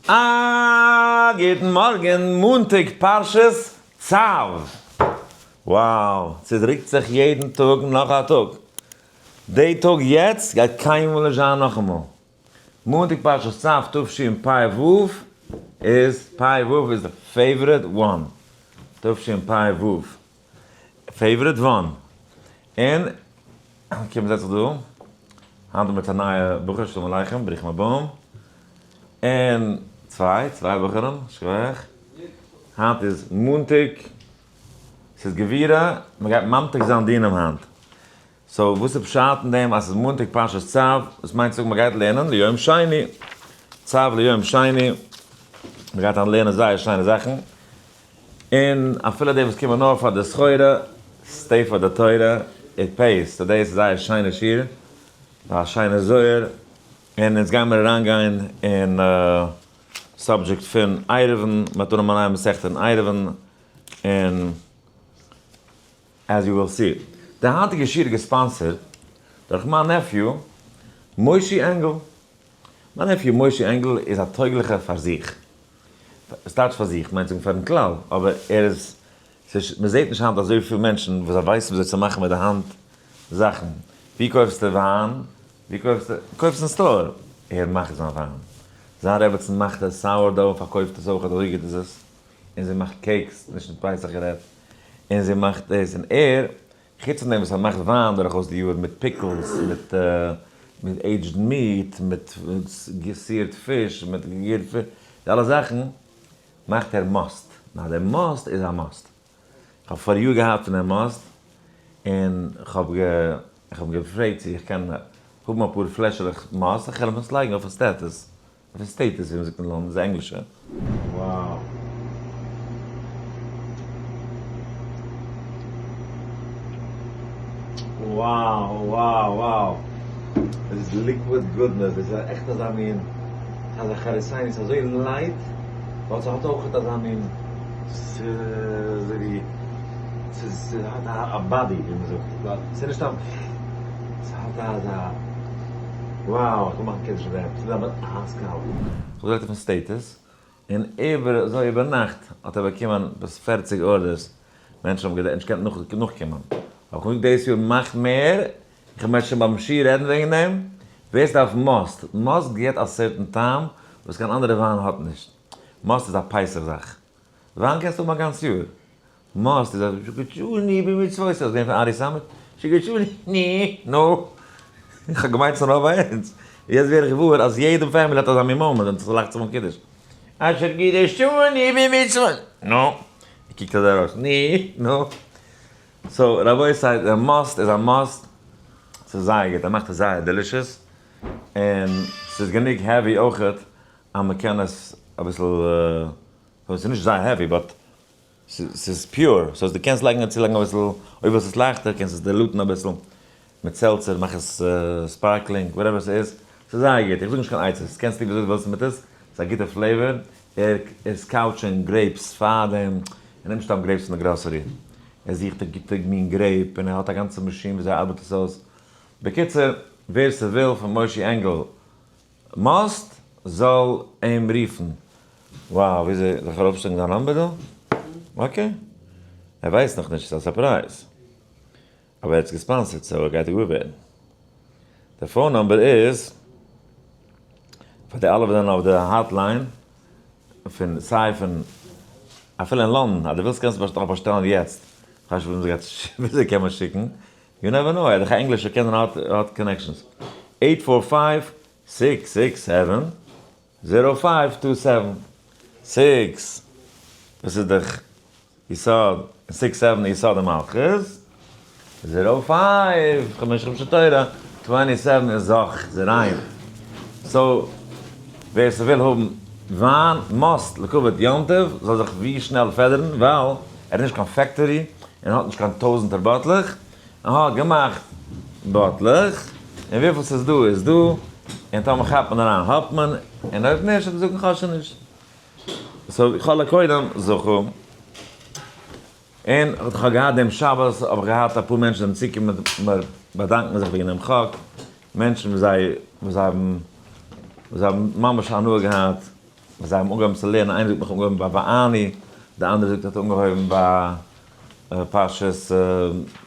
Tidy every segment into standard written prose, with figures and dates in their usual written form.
א גוטן מארגן, מאנטאג פרשת צו. Wow, ס'דרוקט זיך יעדן טאג נאך א טאג. די טאג יעצט גייט קיינמאל נישט זיין נאכאמאל. מאנטאג פרשת צו תשפ ו איז פ ו איז די favorite one. תשפ ו. Favorite one. און קום זעץ זיך דא. היינט מיט א נייע בחור, שלום עליכם, ברוכים הבאים. און צוויי, צוויי בחורים, שכוח. היינט איז מאנטאג, ס'איז גבורה, מ'גייט ממתיק זיין דינים היינט. So וואס איז פשט אין דעם אז ס'איז מאנטאג פרשת צו? דאס מיינט צו זאגן מ'גייט לערנען ליום שני. צו ליום שני. מ'גייט היינט לערנען זייער שיינע זאכן. און אפילו די וואס קומען נאר פאר די סחורה, stay פאר די תורה, it pays. Today איז זייער שיינע שיעור, א שיינע זוהר, און אונז גיימיר אריינגיין אין subject פון עירובין, מ'האט אנגעהויבן א נייע מסכת אין עירובין, און as you will see. די היינטיגע שיעור איז גע sponsor ט דורך מיין nephew מושי ענגעל. מיין nephew מושי ענגעל איז א טויגליכער פאר זיך. ס'טייטש פאר זיך מיינט זאגן פארן כלל, אבער ער איז, מ'זעט נישט היינט אזויפיל מענטשן וואס זיי ווייסן וויאזוי צו מאכן מיט די האנט זאכן. ווי קויפסטו וויין? ווי קויפסטו? קויפסט אין store. ער מאכט זיין וויין. זיין רעבעצן מאכט עס sourdough און פארקויפט עס אויך, אזוי גוט איז עס. און זי מאכט cakes, נישט אין פסח גערעדט. און זי מאכט דאס, און ער, חוץ פון דעם וואס ער מאכט וויין דורכאויס די יאר מיט pickles, מיט מיט aged meat, מיט גע sear ט פיש, מיט געגערט פיש, די אלע זאכן, מאכט ער מאסט. נאר דער מאסט איז א מאסט. כ'האב פאריאר געהאט פון דעם מאסט, און כ'האב כ'האב געפרעגט צו איך קען האבן אפאר פלעשעלעך מאסט, איך וועל עס לייגן אויפן status. אויפן status ווי מ'זאגט אין לאנדאן, איז א ענגלישע. Wow. Wow wow wow. דאס איז liquid goodness, דאס איז עכט אזא מין, ס'איז אזא חריסיני, ס'איז אזוי light, ווייל ס'האט אויך אזא מין, ס'אזוי ווי, ס'האט א body ווי מ'זאגט, ס'איז נישט סתם, ס'האט אזא, wow, איך וויל מאכן קידוש אויף דעם, ס'איז אבער הייס קאלט. כ'האב געזאגט אויפן status, און איבער אזוי איבער נאכט האט ער באקומען ביז 40 orders, מענטשן האבן נישט געקענט נאכקומען. האב איך געזאגט דאס יאר מאך מער, איך וועל שוין ביים שיעור רעדן וועגן דעם, ווער ס'דארף מאסט, מאסט געט א certain טעם וואס קיין אנדערע וויין האט נישט, מאסט איז א פסח זאך, וויין קענסטו האבן א גאנץ יאר, מאסט איז א שקצוני במצוות, האסט געזען פון ארי סאמעט? שקצוני, נו, איך האב געמיינט ס'איז נאר ביי אונז, יעצט ווער איך געוואר אז יעדע family האט אזא מין moment ווען ס'לאכט זיך ביים קידוש, אשר קידשנו במצוות, נו, ער קוקט אזוי ארויס, נו, נו. So רבותי, דער מאסט איז א מאסט, ס'איז זייער גוט, ער מאכט עס זייער delicious, און ס'איז גענוג heavy אויכעט אז מ'קען עס אביסל, ס'איז נישט זייער heavy but ס'איז pure, so דו קענסט לייגן צולייגן אביסל, אויב ווילסט עס לייכטער קענסט עס dilute ן אביסל מיט seltzer, מאך עס sparkling, whatever ס'איז, ס'איז זייער גוט, איך זאג נישט קיין עצות, קענסט טון וויאזוי דו ווילסט מיט עס, ס'איז א גוטע flavor, ער scout שוין grapes פארדעם, ער נעמט נישט סתם grapes פון די גראסערי, ער זוכט די גוטע מין grape און ער האט א גאנצע מאשין וויאזוי ער ארבעט עס אויס, בקיצור ווער ס'וויל פון מושי ענגעל מאסט זאל אים רופן. Wow וויאזוי זאל איך ארויפשטעלן זיין number דא? Okay ער ווייסט נאכנישט ס'איז א surprise אבער ער האט עס גע sponsor ט so ער גייט געוואר ווערן. די phone number איז פאר די אלע וואס זענען אויף די hotline פון סיי פון אפילו אין לאנדאן אז דו ווילסט קענסטו נאך באשטעלן יעצט, כ'ווייס נישט וויאזוי קען מען שיקן, you never know, ער איז דאך א ענגלישער קען זיין ער האט connections, eight four five six six seven zero five two seven six, דאס איז דאך יסוד, six seven איז יסוד ומלכות, zero five חמש חמשי תורה, twenty seven איז זך, זרעים. So ווער ס'וויל האבן וויין מאסט לכבוד יום טוב זאל זיך ווי שנעל פעדערן ווייל ער איז נישט קיין factory און האט נישט קיין טויזענטער באטלעך, ער האט געמאכט באטלעך און וויפיל ס'איז דא איז דא און טאמער כאפט מען אריין האט מען און אויב נישט וועט מען זאגן כ'האב שוין נישט. So כל הקודם זכו. און איך האב געהאט דעם שבת האב איך געהאט אפאר מענטשן זענען צוגעקומען מיר באדאנקן זיך וועגן דעם חק, מענטשן וואס זיי וואס זיי האבן וואס זיי האבן ממש הנאה געהאט. זיי האבן אנגעהויבן צו לערנען, איינער זאגט מיך אנגעהויבן ביי ואני, די אנדערע זאגט האט אנגעהויבן ביי פרשת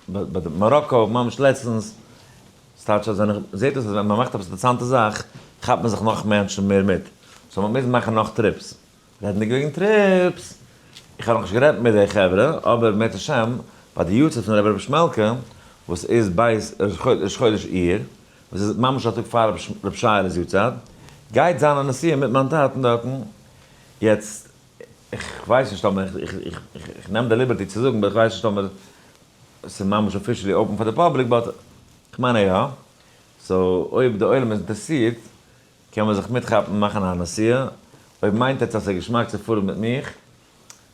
ביי די מאראקא, ממש לעצטנס, ס'טייטש אז ווען איך, זעט אויס אז ווען מ'מאכט עפעס אינטערעסאנטע זאך, כאפט מען זיך נאך מענטשן מער מיט, so מ'מוז מאכן נאך trips. רעדנדיג וועגן trips, איך האב נאכנישט גערעדט מיט די חברה, אבער אם ירצה השם, ביי די יארצייט פון רבי ר' שמעלקע, וואס איז בית ראש חודש אייר, וואס איז ממש א טאג פאר ר' שייעלע'ס יארצייט, גייט זיין א נסיעה מיט מיין טאטן דארטן, יעצט, איך ווייס נישט אבער, איך נעם די liberty צו זאגן, but איך ווייס נישט אבער ס'איז ממש officially open פאר די public, but כ'מיין אז יא, so אויב די עולם איז אינטערעסירט, קען מען זיך מיטכאפן און מאכן א נסיעה, אויב מיינט עטס אז ס'איז געשמאק צו פארן מיט מיך,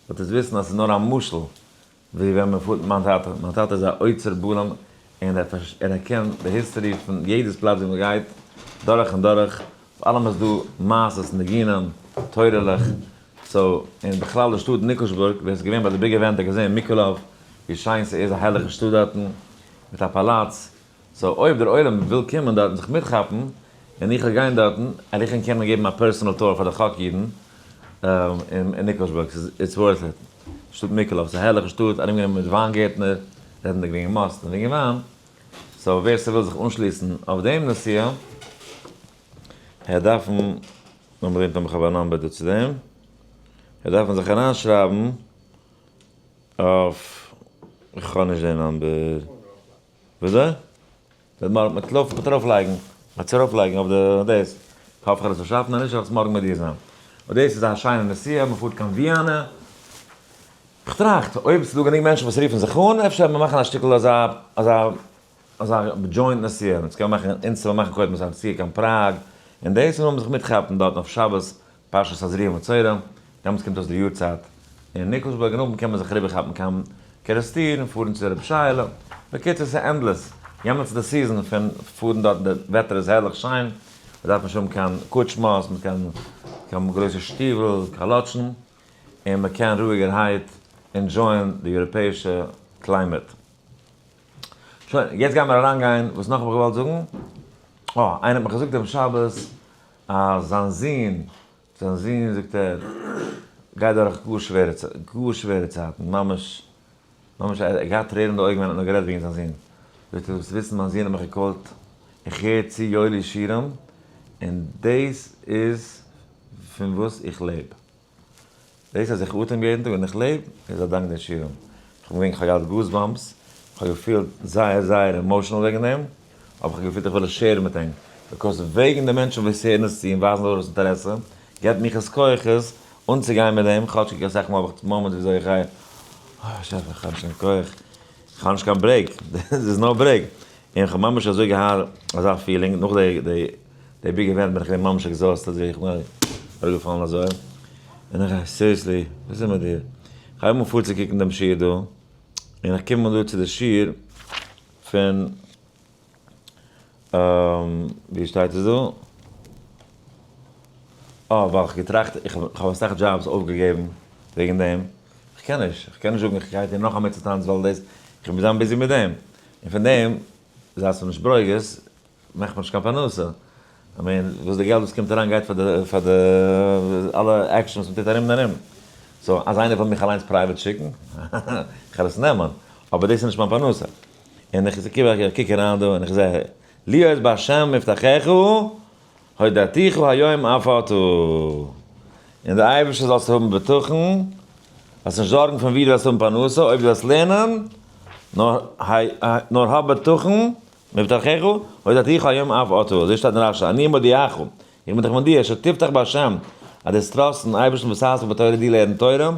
זאלט עטס וויסן אז ס'איז נאר א משל ווי ווען מען פארט מיט מיין טאטע, מיין טאטע איז א אוצר בלום און ער ער קען די history פון יעדעס פלאץ ווי מען גייט דורך און דורך, אויף אלעם איז דא מעשות, ניגונים, תורה'לעך, so און בכלל די שטאט ניקלשבורג, ווער ס'איז געווען ביי די big event האט געזען מיקולוב ווי שיין ס'איז, א הערליכע שטאט דארטן מיט א פאלאץ, so אויב דער עולם וויל קומען דארטן זיך מיטכאפן, און איך וועל גיין דארטן, וועל איך ענק קענען געבן א personal tour פאר די חק אידן אין ניקלשבורג, ס'איז it's worth it. שטאט מיקולוב, ס'איז א הערליכע שטאט, ארומגענומען מיט וויינגערטנער, רעדנדיג וועגן מאסט און וועגן וויין, so ווער ס'וויל זיך אנשליסן אויף דעם נסיעה, העט דארפן, לאמיר זען טאמער כ'האב א number דא צו דעם, העט דארפן זיך אריינשרייבן אויף, כ'האב נישט די number. וויאזוי? וועט מארגן מיט לויף מיט ארויף לייגן, מיט ארויף לייגן אויף די דאס, כ'האף כ'וועל עס נישט שאפן, אז נישט וועל איך עס מארגן מודיע זיין. אבער דאס איז א שיינע נסיעה, מען פארט קיין וויענע. כ'טראכט, אויב ס'איז דא גענוג מענטשן וואס רופן זיך אן, אפשר וועט מען מאכן א שטיקל אזא אזא אזא joint נסיעה, אונז קען מען מאכן, אונז זאל מען מאכן קודם אזא נסיעה קיין פראג, און דאס און זיך מיטכאפן דארטן אויף שבת פרשת תזריע מצורע, דעמאלטס קומט אויס די יארצייט אין ניקלשבורג און נאכדעם קען מען זיך אריבערכאפן קיין קערעסטיר און פארן צו רבי שייעלע, בקיצור ס'איז endless, יעמאלטס איז די season פון פארן דארטן די וועטער איז הערליך שיין, מ'דארף נישט האבן קיין קוטשמעס מיט קיין קיין גרויסע שטיוול, קאלאטשן, און מ'קען רואיגערהייט enjoy ען די יוראפעישע climate. שוין, יעצט גיימער אריינגיין, וואס נאך האב איך געוואלט זאגן? אה, איינער האט מיך געזאגט דעם שבת אז זיין זון, זיין זון זאגט ער גייט דורך גאר שווערע גאר שווערע צייטן, ממש ממש ער האט געהאט טרערן אין די אויגן ווען ער האט נאר גערעדט וועגן זיין זון, זאגט ער זאלסט וויסן מיין זון האט מיך גע call ט, איך הער צו יואלי שיעורים און דאס איז פון וואס איך לעב. דאס אז איך אטעם יעדן טאג און איך לעב איז א דאנק די שיעורים. איך בין געווען, איך האב געהאט goosebumps, איך האב געפילט זייער זייער emotional וועגן דעם, אבער איך האב געפילט איך וויל עס share ן מיט ענק, because וועגן די מענטשן וואס הערן עס צו און ווייזן ארויס אינטערעסע, געבט מיך עס כוחות אנצוגיין מיט דעם, כאטשיג אסאך מאל האב איך moments וויאזוי איך גיי, אוי באשעפער איך האב נישט קיין כח, איך האב נישט קיין brake, there is no brake, און איך האב ממש אזוי געהאט אזא feeling נאך די די די big event בין איך געווען ממש exhausted ווי איך בין אראפגעפאלן אזוי, און איך גיי seriously וואס איז מיט דיר? איך הייב אן פארצוקוקן דעם שיעור דא, און איך קום אן דא צו די שיעור פון ווי שטייט עס דא? אה, ווייל איך געטראכט, איך האב אסאך jobs אויפגעגעבן וועגן דעם, איך קען נישט, איך קען נישט זאגן איך גיי טון נאך א מצוה טאנץ ווייל דאס, איך מוז זיין busy מיט דעם, און פון דעם, זייטס מיר נישט ברוגז, מאכט מען נישט קיין פרנסה, I mean, וואס די געלט וואס קומט אריין גייט פאר די פאר די אלע actions וואס מ'טוט ארום און ארום, so אז איינער וויל מיך אליינס private שיקן, איך וועל עס נעמען, אבער דאס איז נישט מיין פרנסה. און איך קוק אריין דא און איך זע, להיות בהשם מבטחך, הודעתיך היום אף אתה. אין די אייבערשטער זאלסטו האבן בטחון, זאלסט נישט זארגן פון וואו דו וועסט האבן פרנסה, אויב דו וועסט לערנען, נאר האב בטחון, מבטחך, הודעתיך היום אף אתה. אזוי שטייט אין רש"י, אני מודיעך, איך בין דיך מודיע, שתבטח בהשם, אז דו trust ן אין אייבערשטן ותעסוק בתורה דו לערן תורה,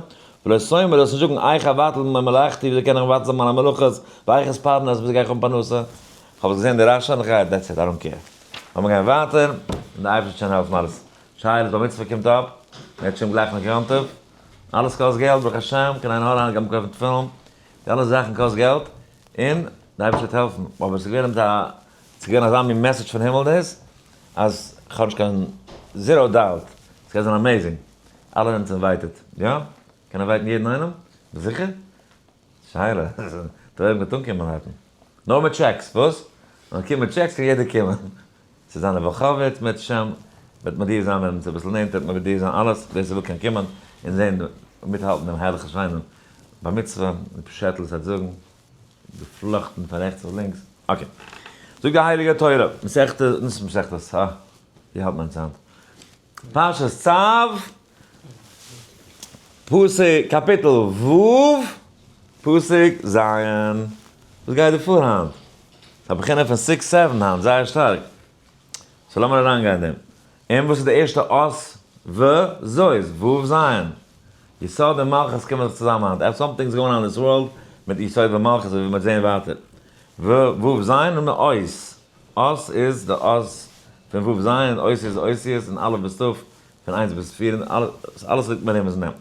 ולא תאמר, זאלסט נישט זאגן, איך אבטל ממלאכתי, וויאזוי קען איך מבטל זיין מיינע מלאכות, ואיך אתפרנס, וויאזוי גיי איך האבן פרנסה? כ'האב עס געזען די רש"י און כ'גיי, that's it, I don't care. לאמיר גיין ווייטער, און די אייבערשטער וועט שוין העלפן אלעס. שייעלע'ס בר מצוה קומט אפ, מ'הערט שוין גלייך נאך יום טוב, אלעס קאסט געלט, ברוך השם, קיין עין הרע, היינט גייט מען קויפן תפילין, די אלע זאכן קאסט געלט, און די אייבערשטער וועט העלפן, אבער ס'איז געווען א, ס'איז געווען אזא מין message פון הימל דאס, אז כ'האב נישט קיין zero doubt, ס'גייט זיין amazing, אלע זענען invited, יא? קען invite ן יעדן איינעם? ביסט זיכער? שאלה, דער עולם גייט אנקומען דארטן. נאר מיט checks, וואס? נאר קומען מיט checks קען יעדער קומען. ס'איז זיינע וואלחאוויץ מיט שם. וועט מודיע זיין ווען ס'איז אביסל נענטער, וועט מען מודיע זיין אלעס, ווער ס'וויל קען קומען און זען און מיטהאלטן דעם הערליכן שיינעם בר מצוה, די פשעטל עס וועט זאגן, געפלאכטן פון רעכטס אויף לינקס, okay. זאגט די הייליגע תורה, מסכת, נישט מסכת, הא, ווי האלט מען אונז היינט? פרשת צו, פסוק, קאפיטל ו', פסוק ז'. וואס גייט דא פאר היינט? ס'איז א בחינה פון six seven היינט, זייער שטארק. so לאמיר אריינגיין אין דעם. און וואס איז די ערשטע אות ו זאת? ו' ז'. יסוד און מלכות קומען זיך צוזאם היינט. Something is going on in this world מיט יסוד ומלכות אזוי ווי מ'וועט זען ווייטער. ו ו' ז' און אות. אות איז די אות פון ו' ז', אות איז אותיות און אלף ביז ת', פון איינס ביז פיר און אלעס אלעס ליגט מרומז אין דעם.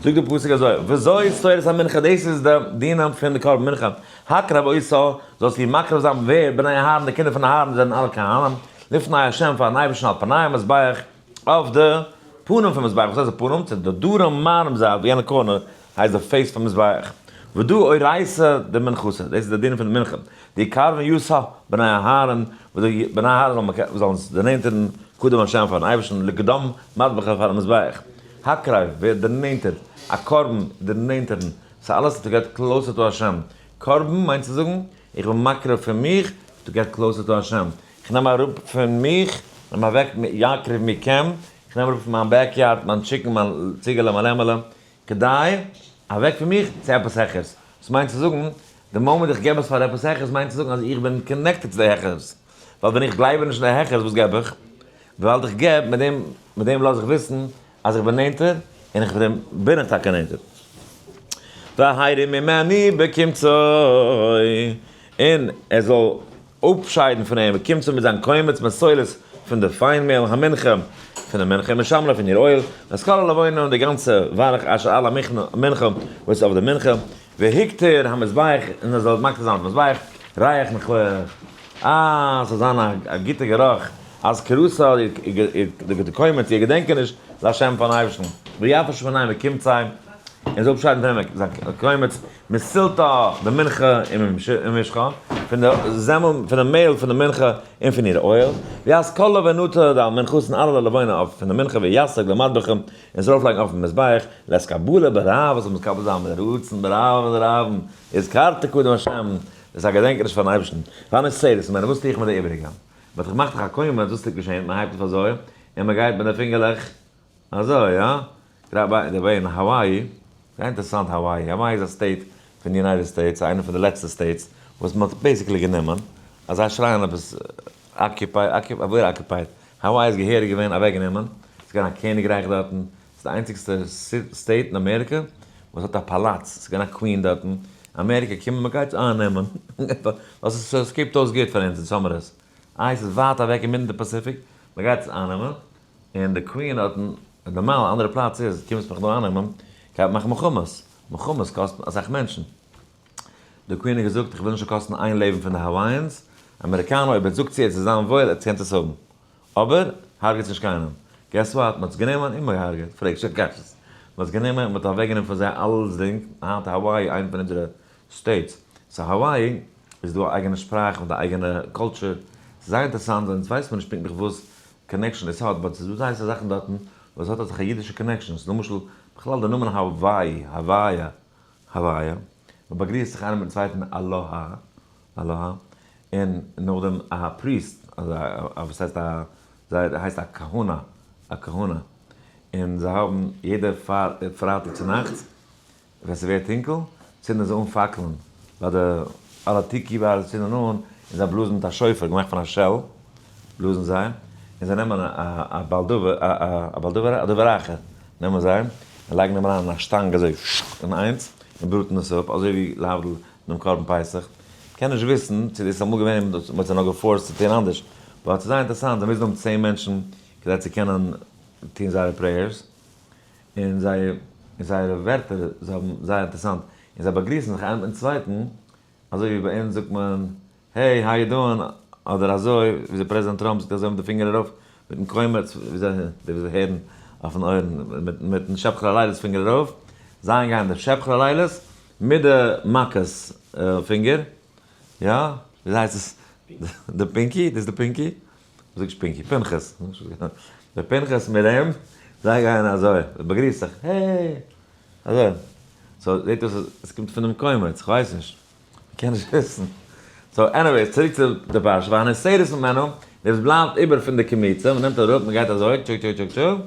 זאגט דער פסוק אזוי, וזאת תורת המנחה, דאס איז די דינים פון די קרבן מנחה, הקרב אותה, זאלסטו איר מקריב זיין, ווער? בני אהרן, די קינדער פון אהרן זענען אלע כהנים, לפני ה' פארן אייבערשטן על פני המזבח, אויף די פנים פון מזבח, וואס הייסט די פנים? צו די דרום מערב זייט, יענע corner, הייסט די face פון מזבח. ודא אורייתא דמנחתא, דאס איז די דין פון די מנחה, דיקרבון יתה בני אהרן, וואס די בני אהרן זאלן עס דערנענטערן קדם השם פארן אייבערשטן, לקדם מזבחא פארן מזבח. הקרב ווערט דערנענטערט, א קרבן דערנענטערן, ס'איז אלעס to get closer to השם. קרבן מיינט צו זאגן, איך בין מקריב פון מיך to get closer to השם. איך נעם אראפ פון מיך, נעם אוועק יקריב מכם, איך נעם אראפ פון מיין backyard, מיין chicken, מיין ציגעלע, מיין לעמעלע, כדי אוועק פון מיך צו עפעס העכערס. דאס מיינט צו זאגן, די מאמענט איך געב עס פאר עפעס העכערס מיינט צו זאגן אז איך בין connected צו די העכערס. ווייל ווען איך גלייב נישט אין די העכערס וואס געב איך? וויבאלד איך געב, מיט דעם מיט דעם לאז איך וויסן אז איך בין נענטער, און איך דעם בין איך טאקע נענטער. והרים ממנו בקומצו, און ער זאל אפשיידן פון אים, בקומצו מיט זיין קומץ מסולת פון די פיין מעהל המנחה, פון די מנחה, ומשמנה פון איר אויל, ואת כל הלבונה און די גאנצע ווארך אשר על המנחה וואס איז אויף די מנחה, והקטיר המזבח און ער זאל מקטיר זיין אויפן מזבח, ריח ניחוח, אה, ס'זאל זיין א גוטע גערוך, אזכרתה, די קומץ, איר געדענקעניש, לה' פארן אייבערשטן, ויפריש ממנו בקומצו, און זאל אפשיידן פון אים זיין קומץ, מסלתה דמנחה ומשחה, פון די זעמל, פון די מעהל פון די מנחה און פון איר אויל, ויעש כל לבונתה דעל מנחתן אלע לבונה אויף פון די מנחה ויסק למדבחם, און זאל ארויפלייגן אויפן מזבח, להתקבלה ברב, עס זאל מתקבל זיין מיט רצון ברב ורב, וזכרת קדם השם, דאס איז א געדענקעניש פארן אייבערשטן, והנותרת ממנה, וואס טו איך מיט די איבעריגע? מען האט דאך געמאכט א קומץ, וואס טוט געשען? מען הייבט אויף אזוי, און מען גייט מיט די פינגערלעך אזוי, יא? גראדע by the way אין האוואי, זייער אינטערעסאנט האוואי, האוואי איז א state פון די United States, איינע פון די לעצטע states וואס מען האט basically גענומען, אז זיי שרייען עפעס occupied, occupied, ווער occupied? האוואי איז געהעריג געווען אוועקגענומען, ס'איז געווען א קעניגרייך דארטן, ס'איז די איינציגסטע state אין אמעריקע וואס האט א פאלאץ, ס'איז געווען א queen דארטן, אמעריקע קומען מען גייט אייננעמען, ווייל ס'קוקט אויס גוט פאר אונז אין סאמערס, איי ס'איז ווייט אוועק אינמיטן די פאסיפיק, מען גייט עס אייננעמען, און די queen האט נארמאל אנדערע פלאץ איז קומסט מיך דא אייננעמען גייט מאכן מלחמות, מלחמות קאסטן אסאך מענטשן, די queen האט געזאגט איך וויל נישט קאסטן איין לעבן פון די Hawaiians, אמעריקאנער אויב עטס זאגט צו עטס איז זיין וואויל עטס קענט עס האבן, אבער הרג'טס נישט קיינעם, guess what מען האט עס גענומען און מען געהארגעט, פרעג שוין קשיות, מען האט עס גענומען און מען האט אוועקגענומען פון זיי אלסדינג, היינט האוואי איינע פון אונזערע states, so האוואי איז דא א אייגענע שפראך מיט א אייגענע culture, ס'איז זייער אינטערעסאנט אונז ווייסט מען נישט פונקטליך וואס connection עס האט, but ס'איז דא זייער אסאך זאכן דארטן וואס האט אזעלכע אידישע connections, למשל בכלל די נאמען האוואי, האווייע, האווייע, מען באגריסט זיך איינער מיטן צווייטן aloha, aloha, און נאכדעם א priest, אזא א וואס הייסט א, זיי הייסט א kahuna, א kahuna, און זיי האבן יעדע פאר פרייטאג צונאכטס ווען ס'ווערט טונקל, צינדן זיי אן פאקלען ביי די אלע tiki bars צינדן אן, און זיי בלאזן מיט א שופר געמאכט פון א shell, בלאזן זיי, און זיי נעמען א בעל דבר, א בעל דבר, א דבר אחר, נעמען זיי, און לייגן אים אריין אין א שטאנג אזוי אין איינס, און בראטן עס אפ, אזוי ווי להבדיל דעם קרבן פסח. מ'קען נישט וויסן צו דאס איז אמאל געווען, מ'האט זיי נאר גע force ט צו טון אנדערש, but ס'איז זייער אינטערעסאנט, זיי מוזן האבן 10 מענטשן כדי צו קענען טון זייערע prayers. און זיי זייערע ווערטער זיי האבן זייער אינטערעסאנט, און זיי באגריסן זיך איינער מיטן צווייטן, אזוי ווי ביי אונז זאגט מען hey how you doing, אדער אזוי וויאזוי פרעזידענט טראמפ זאגט אזוי מיט די פינגער ארויף, מיטן קומץ, וויאזוי די וואס הערן אויפן אויערן, מיטן שבחי הלילות פינגער ארויף, זיי גייען די שבחי הלילות מיט די מכות פינגער, יא? וויאזוי הייסט עס? די pinky? דאס איז די pinky? מ'זאגט נישט pinky, פנחס. דער פנחס מיט אים, זיי גייען אזוי, באגריסט זיך, hey! אזוי. so זעט אויס אז עס קומט פונעם קומץ, כ'ווייס נישט. מ'קען נישט וויסן. so anyways, צוריק צו די פרשה, והנותרת ממנו, דאס בלייבט איבער פון די קמיצה, מ'נעמט אראפ, מ'גייט אזוי, טשוק טשוק טשוק טשוק.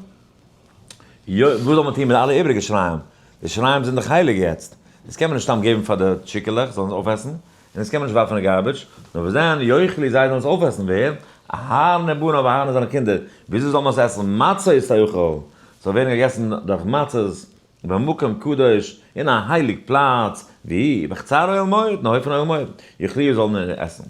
יא, וואס זאל מען טון מיט אלע איבריגע שיריים? די שיריים זענען דאך הייליג יעצט. דאס קען מען נישט סתם געבן פאר די טשיקעלעך זאלן עס אויפעסן, און דאס קען מען נישט ווארפן אין garbage, נאר וואס דען, יאכלו זיי זאלן עס אויפעסן, ווער? אהרן ובניו, אהרן און זיינע קינדער, וויאזוי זאל מען עס עסן? מצות תאכל, ס'זאל ווערן געגעסן דורך מצות, במקום קדוש, אין א הייליג פלאץ, ווי? בחצר אוהל מועד, אין הויף פון אוהל מועד, יאכלוהו זאלן עס עסן.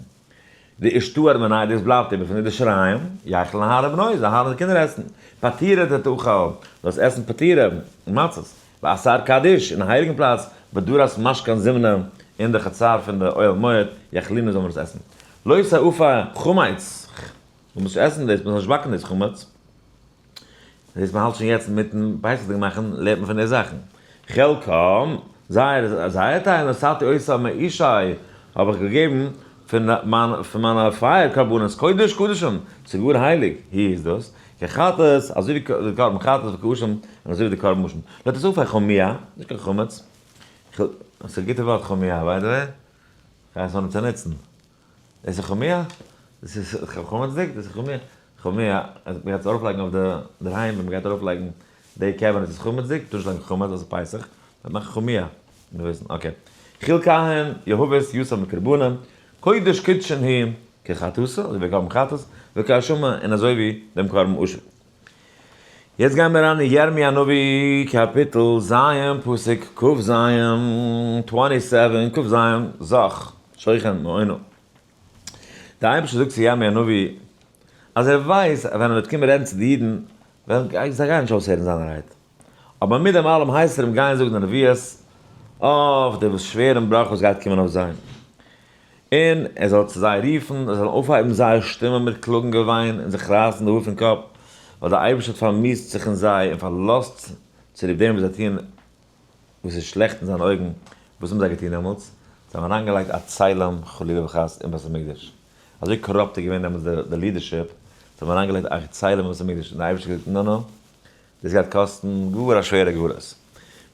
דאשתאר מיניה, דאס בלייבט איבער פון די שיריים, יאכל אהרן ובנו, זאל אהרן און די קינדער עסן. פתירה תאכל, זאלסט עסן פתירה, מצות. באתר קדיש, אין א הייליגן פלאץ, בדרת משכן זימנא, אין די חצר פון די אוהל מועד, יאכלינהו זאל מען עס עסן. לא תאפה חמץ, מען מוז נישט עסן דאס, מען זאל נישט באקן דאס חמץ. דאס מען האלט שוין יעצט מיטן פסח'דיג מאכן, לערנט מען פון די זאכן. חלקם, זייער זייער טייל נתתי אותה מאשי, האב איך געגעבן פון מיין פון מיינע פייער קרבנות, קודש קדשים, ס'איז גאר הייליג, היא איז דאס, כחטאת, אזוי ווי די קרבן חטאת וכאשם, און אזוי ווי די קרבן אשם. לא תאפה חמיה, נישט קיין חמץ. ס'איז א גוטע ווארט חמיה, by the way. כ'גיי עס אנהייבן צו נוצן. דאס איז חמיה? דאס איז חמצ'דיג? דאס איז חמיה? חמיה, אז מ'גייט עס ארויפלייגן אויף די דערהיים ווען מ'גייט ארויפלייגן די cabinet איז חמצ'דיג, מ'טאר נישט לייגן חמץ ווייל ס'איז פסח, מ'וועט מאכן חמיה, מיר וויסן, okay. חיל כהן, יהבית, יסב מקרבנם, קודש קדשין היא, כחטאתו, אזוי ווי קרבן חטאת, וכאשמה, און אזוי ווי דעם קרבן אשם. יעצט גייען מיר אריין אין ירמי' הנביא קאפיטל ז' פסוק כ"ז, twenty seven כ"ז, זך, שוכן מעונה. דער אייבערשטער זאגט צו ירמי' הנביא אז ער ווייסט אז ווען ער וועט קומען רעדן צו די אידן וועלן זיי גייען נישט אויסהערן זיינע רייד, אבער מיט דעם אלעם הייסט ער אים גיין זאגן די נביאות אויף די וואס שווערן בראך וואס גייט קומען אויף זיי. און ער זאל צו זיי רופן, זיי זאלן אויפהייבן זייער שטימע מיט קלאגן געוויין, און זיך רייסן די האר פון קאפ, ווייל דער אייבערשטער האט פארמיאוסט זיך אין זיי און פארלאזט צוליב דעם וואס זיי טוען וואס איז שלעכט אין זיינע אויגן. וואס האבן זיי געטון דעמאלטס? זיי האבן אריינגעלייגט א צלם חלילה וחס אין בית המקדש. אזוי corrupt איז געווען דעמאלטס די leadership, זיי האבן אריינגעלייגט א צלם אין בית המקדש, און דער אייבערשטער האט געזאגט, נא נא, דאס גייט קאסטן גאר א שווערע גלות.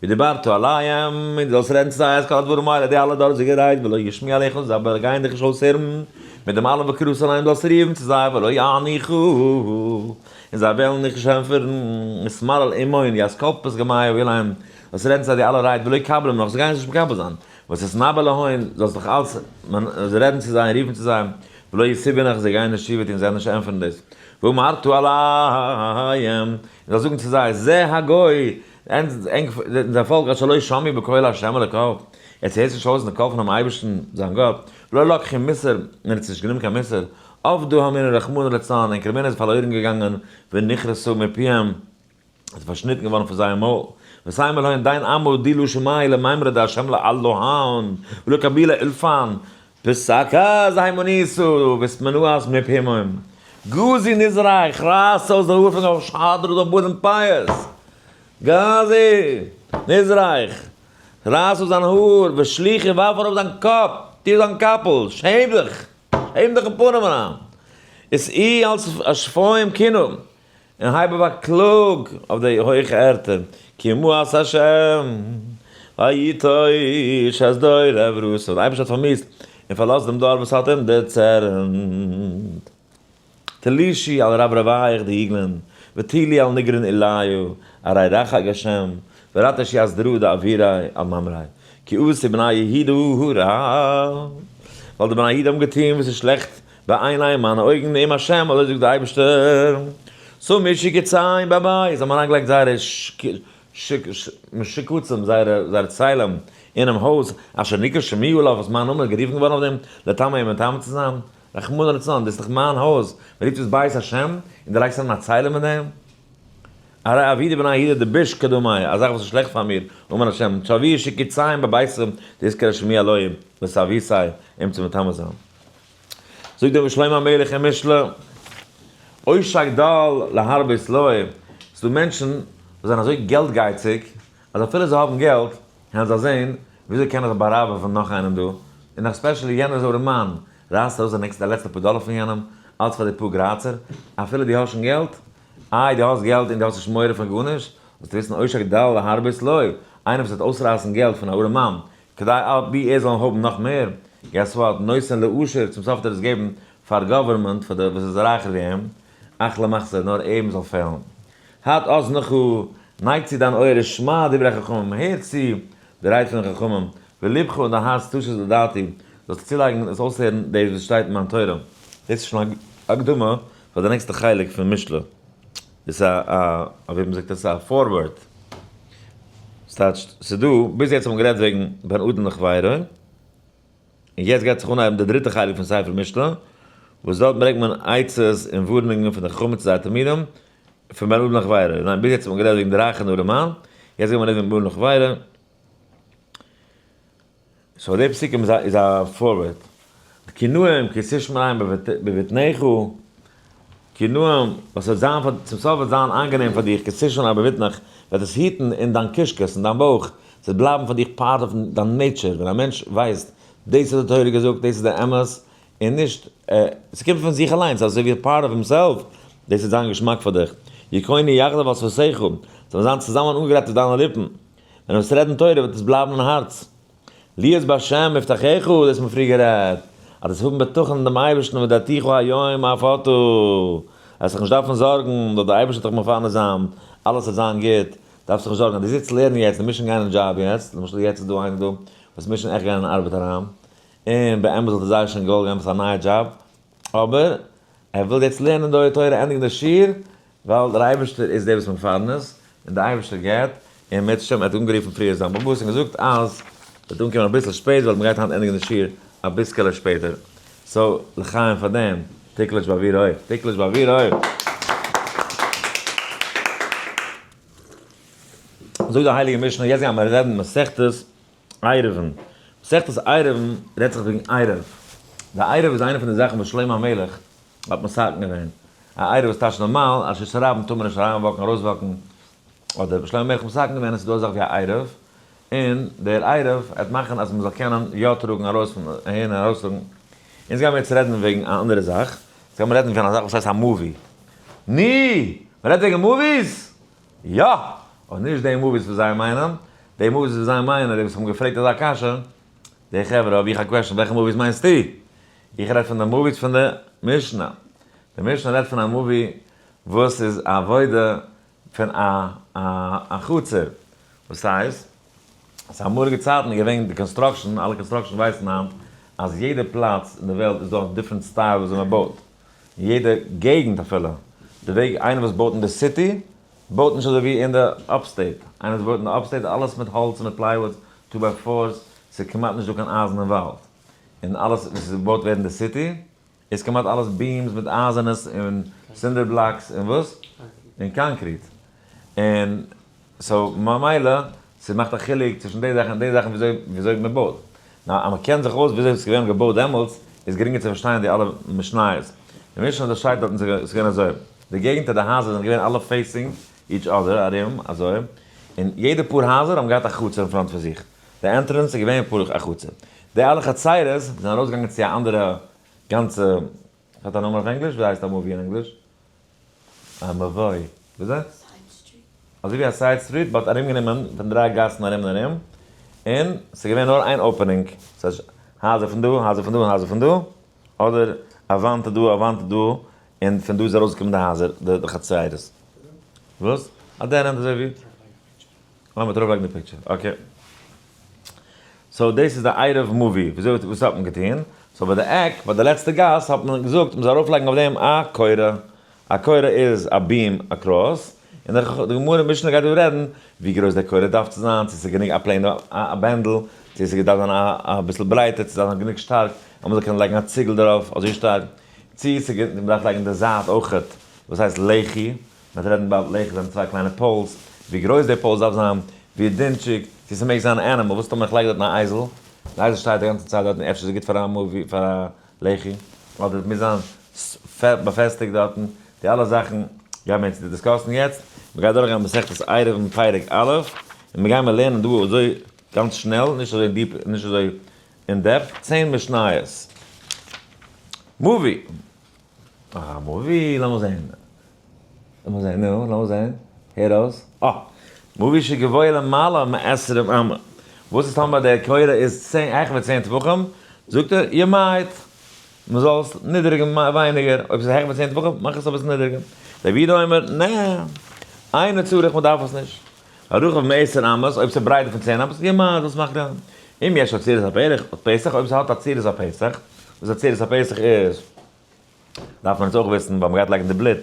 ודברת אליהם, און דו זאלסט רעדן צו זיי את כל הדברים האלה, די אלע דאזיגע רייד, ולא ישמעו אליך, זיי אבער גייען דיך נישט אויסהערן, מיט דעם אלעם וקראת אליהם, זאלסט רופן צו זיי, ולא יענוך, און זיי וועלן דיך נישט ענטפערן, ותמלל עמהון, את כל פתגמיא אלין, זאלסט רעדן צו זיי די אלע רייד, ולא יקבלום נך, זיי גייען עס נישט מקבל זיין, ותתנבא להון, זאלסט נאך אלץ רעדן צו זיי און רופן צו זיי, ולא יתובון נך, זיי גייען נישט תשובה טון, זיי וועלן נישט ענטפערן דאס. ואמרת אליהם, און זאלסט זאגן צו זיי, זה הגוי, אונזער פאלק אשר לא שמעו בקול ה' אלוקיו, עס הערט נישט אויס די קול פונעם אייבערשטן זיין גאט, ולא לקחו מוסר, און ער האט נישט גענומען קיין מוסר, אבדה האמונה רחמנא לצלן, ענקער אמונה איז פארלוירן געגאנגען, ונכרתה מפיהם, עס איז פארשניטן געווארן פון זייער מויל. ותאמר להון דין עמא די לא שמעו למימרא דה' לאלהן ולא קבילו אולפן פסקת דהימנותא ותמנעת מפיהם. גזו נזרייך, רייס אויס די האר פון קאפ שהדרו די בארד און פאות. גזו נזרייך, רייס אויס דיין האר, ושליכו ווארף אראפ דיין קאפ, טו דיין קאפל, שעם דיך, שעם דיך אין פנים אריין. ושאו על שפם קינה. און הייב אויף א קלאג אויף די הויכע ערטער, כי מאס השם ויטוש את דור עברתו, דער אייבערשטער האט פארמיאוסט און פארלאזט דעם דור וואס האט אים דערצערנט. תלישי על רברבייך די איגלען, ותילי על נגרין עליו, ארי רחג השם, ורטשי אסדרא דאבירי על ממראי, כי עשו בני יהודה רע, ווייל די בני יהודה האבן געטון וואס איז שלעכט בעיני מיינע אויגן נאום השם, אזוי זאגט דער אייבערשטער, שמו שקצים בבית, זיי האבן אריינגעלייגט זייערע שקצים, זייערע צלם אינעם הויז, אשר נקרא שמי עליו, וואס מיין נאמען איז גערופן געווארן אויף דעם, לטמא אים מטמא צו זיין, רחמנא לצלן, דאס איז דאך מיין הויז, מען רופט עס בית השם, און דו לייגסט אריין א צלם אין דעם? הרי עבידי בני יהודה דביש קדמי, א זאך וואס איז שלעכט פאר מיר, אמר השם, תביא שקצים בביתם, דאיזכר שמי עליהם, וסביתי, אים צו מטמא זיין. זאגט דער שלמה המלך אין משלי, עושק דל להרבות לו, ס'איז דא מענטשן וואס זענען אזוי געלטגייציג, אז אפילו זיי האבן געלט, קענען זיי זען וויאזוי קען איך באראבען פון נאך איינעם דא, און especially יענער איז ארעמאן, רייסט ארויס די נעקסטע די לעצטע פאר דאלער פון יענעם, אלץ פאר די פאר גרייצער, אפילו דו האסט שוין געלט. איי דו האסט געלט און דו האסט נישט מורא פון גארנישט? זאלסטו וויסן עושר גדל להרבות לו, איינער וואס וועט אויסרייסן געלט פון א ארעמאן כדי אבי ער זאל האבן נאך מער, guess what, נותן לעשיר, צום סוף וועט ער עס געבן פאר government, פאר די וואס איז רייכער ווי אים, אך למחסור, נאר אים זאל פעלן. הט אזנך, נייג צו דיין אויער ושמע דברי חכמים, הער צו די רייד פון די חכמים, ולבך און דיין הארץ תשית לדעתי, זאלסטו צולייגן און עס אויסהערן דאס וואס שטייט אין מיין תורה. דאס איז שוין א הקדמה פאר די נעקסטע חלק פון משלי. דאס איז א, א ווי מ'זאגט עס, א foreword. ס'טייטש, ס'איז דא, ביז יעצט האט מען גערעדט וועגן בין אדם לחבירו, און יעצט גייט זיך אנהייבן די דריטע חלק פון ספר משלי, וואס דארט ברענגט מען עצות און ווארענונגען פון די חכמים צו זייער תלמידים, פון בין אדם לחבירו. ניין, ביז יעצט האט מען גערעדט וועגן די רייכע און ארעמאן, יעצט גייט מען רעדן וועגן בין אדם לחבירו. so די פסוקים איז א foreword. כי נועם כי תשמרם בבטנך, כי נועם, וואס וועט זיין פאר, צום סוף וועט זיין איינגענעם פאר דיך, כי תשמרם בבטנך, וועט עס היטן אין דיין קישקעס, אין דיין בויך, עס וועט בלייבן פאר דיך part of דיין nature, ווען א מענטש ווייסט, דאס האט די תורה געזאגט, דאס איז די אמת, און נישט, עס קומט פון זיך אליינס, אזוי ווי part of himself, דאס וועט זיין געשמאק פאר דיך. יכונו יחדיו על שפתיך, זיי וועלן זיין צוזאמען אנגעגרייט אויף דיינע ליפן. ווען דו וועסט רעדן תורה וועט עס בלייבן אין הארץ. להיות בהשם מבטחך, דאס האט מען פריער גערעדט, אז דאס האבן בטחון אין דעם אייבערשטן והודעתיך היום אף אתה, וועסט זיך נישט דארפן זארגן, ווייל דער אייבערשטער וועט דיך מפרנס זיין, אלעס וועט זיין גוט, דארפסט זיך נישט זארגן אז דו זיצט לערנען יעצט, דו מוזט שוין גיין אין דזשאב יעצט, למשל יעצט איז דא איינער דא וואס מוז שוין עכט גיין אין ארבעט אריין, און באמת וואלט ער זייער שוין געוואלט גיין עפעס א נייע דזשאב, אבער ער וויל יעצט לערנען די תורה, ענדיגן די שיעור, ווייל דער אייבערשטער איז דער וואס מפרנס, און דער אייבערשטער געבט, און אם ירצה השם ער האט אנגערופן פריער זיין באבאס און געזאגט אז ער וועט אנקומען אביסל שפעט ווייל מ'גייט היינט ענדיגן די שיעור אביסקעלע שפעטער, so לחיים פאר דעם, תקלוש באוויר אוי, תקלוש באוויר אוי. זאגט די הייליגע משנה, יעצט גייען מיר רעדן מסכת עירובין. מסכת עירובין רעדט זיך וועגן עירוב. די עירוב איז איינע פון די זאכן וואס שלמה המלך האט מתקן געווען. א עירוב איז טייטש נארמאל, א רשות הרבים טאר מען נישט אריין walk ן ארויס walk ן. האט דער שלמה המלך מתקן געווען אז ס'איז דא אזאך ווי א עירוב, און דער עירוב וועט מאכן אז מ'זאל קענען יא טראגן ארויס פון אהין און ארויס טראגן. אונז גיימיר יעצט רעדן וועגן א אנדערע זאך. יעצט גיימיר רעדן פון א זאך וואס הייסט א movie. ני! מ'רעדט וועגן movies? יא! אבער נישט די movies וואס זיי מיינען, די movies וואס זיי מיינען, די וואס האבן געפרעגט אזא קשיא, די חברה האב איך א question, וועלכע movies מיינסטו? איך רעד פון די movies פון די משנה. די משנה רעדט פון א movie וואס איז א עבודה פון א א חצר. וואס הייסט? אז אמאליגע צייטן איז געווען די construction, אלע construction ווייסן היינט אז יעדע פלאץ אין די וועלט איז דא א different style וויאזוי מען בויט. אין יעדע געגנט אפילו, די וועג איינער וואס בויט אין די city בויט נישט אזוי ווי אין די upstate, איינער וואס בויט אין די upstate אלעס מיט האלץ און מיט plywood, two by fours, ס'איז כמעט נישט דא קיין אייזן involved, און אלעס וואס איז געבויט ווערט אין די city איז כמעט אלעס beams מיט אייזענעס און cinder blocks און וואס? און concrete, און so ממילא ס'מאכט א חילוק צווישן די זאכן און די זאכן וויאזוי וויאזוי מ'בויט. נאר אז מ'קען זיך אויס וויאזוי ס'איז געווען געבויט דעמאלטס איז גרינגער צו פארשטיין די אלע משניות. די משנה דאס שטייט דארטן ס'איז געווען אזוי, די געגנטער די הייזער זענען געווען אלע facing each other ארום אזוי, און יעדע פאר הייזער האבן געהאט א חצר אין front פון זיך, די entrance איז געווען פאר א חצר. די אלע חצרות זענען ארויסגעגאנגען צו א אנדערע גאנצע, האט א נאמען אויף ענגליש? ווי הייסט א movie אין ענגליש? א מבוי. וויאזוי? אזוי ווי א side street but ארומגענומען פון דריי גאסן ארום און ארום, און ס'איז געווען נאר איין opening, ס'הייסט הייזער פון דא, הייזער פון דא און הייזער פון דא, אדער א וואנט איז דא, א וואנט איז דא, און פון דא איז ארויסגעקומען די הייזער, די חצרות. וואס? א dead end אזוי ווי? לאמיר ארויפלייגן די picture, okay. so דאס איז די עירוב movie, וויאזוי וואס האט מען געטון? so ביי די עק, ביי די לעצטע גאס האט מען געזאגט מ'זאל ארויפלייגן אויף דעם א קורה, א קורה איז א beam across, און די גמרא משנה גייט דא רעדן ווי גרויס די קורה דארף צו זיין, צו ס'איז גענוג א plain א בענדל, צו ס'דארף זיין אביסל ברייטער, צו ס'דארף זיין גענוג שטארק אז מ'זאל קענען לייגן א ציגל דערויף אזוי שטארק, צו מ'דארף לייגן די זייט אויכעט וואס הייסט לחי, מ'וועט רעדן באלד לחי זענען צוויי קליינע poles, ווי גרויס די poles דארף זיין, ווי דינטשיג, צו ס'מעג זיין אן animal, וואס טאמער איך לייג דארטן א אייזל, די אייזל שטייט די גאנצע צייט דארטן, אפשר איז גוט פאר א movie, פאר א לחי, אדער עס מוז זיין באפעסטיגט דארטן, די אלע זאכן גייען מיר יעצט discuss ן יעצט, מ'גייט דורכגיין מסכת עירובין פרק א', און מ'גיימיר לערנען דא אזוי גאנץ שנעל, נישט אזוי deep, נישט אזוי אין depth, 10 משניות. movie! א movie? לאמיר זעהן. לאמיר זען, נו, לאמיר זען, הער אויס. אה! מבוי שגבוה למעלה מעשרים אמה. וואס איז טאמער דער קורה איז 10, העכער ווי 10 טפחים? זאגט ער, ימעט. מען זאל עס נידעריגן ווייניגער, אויב עס איז העכער ווי 10 טפחים, מאך עס אביסל נידעריגער. רבי יהודה אומר, נע, אינו צריך, מען דארף עס נישט. הרחב מעשר אמות, אויב עס איז ברייטער פון 10 אמות, ימעט, דאס מאכט ער. אם יש לו צורת הפרח, פתח, אויב עס האט א צורת הפתח, וואס א צורת הפתח איז, דארף מען עס אויך וויסן, ווייל מען גייט לייגן די בלוט,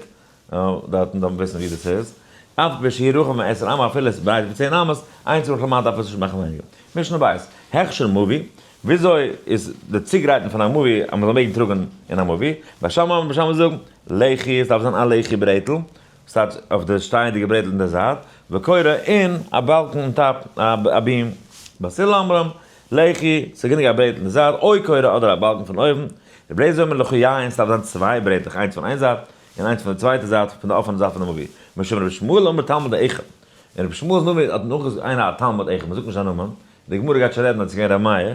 דארט דארף מען וויסן ווי דאס איז. אף על פי שהוא רחב מעשר אמה, אפילו עס איז ברייטער פון 10 אמות, אינו צריך למעט דארף עס נישט מאכן ווייניגער. משנה בית, הכשר מבוי, וויאזוי איז די צוגרייטן פון א מבוי אז מען זאל מעגן טראגן אין א מבוי? בית שמאי בית שמאי זאגן, לחי, עס דארף זיין א לחי ברעטל, ס'טייטש אויף די שטייענדיגע ברעטל אין די זייט, וקורה און א באלקן on top, א beam. בית הלל אומרים, לחי, ס'איז גענוג א ברעטל אין די זייט, או קורה אדער א באלקן פון אויבן. רבי אליעזר אומר לחיים, ס'דארף זיין צוויי ברעטלעך, איינס פון איין זייט און איינס פון די צווייטע זייט, פון די אפענע זייט פון די מבוי. משום רבי ישמעאל אמר תלמיד אחד. און רבי ישמעאל'ס נאמען האט נאכגעזאגט איינער א תלמיד אחד, מ'זאגט נישט זיין נאמען, די גמרא גייט שוין רעדן אז עס איז געווען ר' מאיר,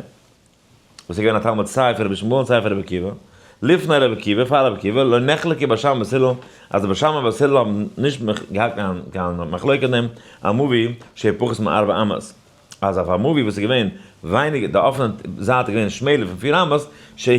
וואס איז געווען א תלמיד סיי פון רבי ישמעאל און סיי פון רבי עקיבא, לפני רבי עקיבא, פאר רבי עקיבא, לא נחלקו בית שמאי ובית הלל, אז די בית שמאי ובית הלל האבן נישט געהאט קיין מחלוקת אין דעם, על מבוי שהוא פחות מארבע אמות, אז אויף א מבוי וואס איז געווען ווייניגער, די אפענע זייט איז געווען שמעלער פון 4 אמות, שהוא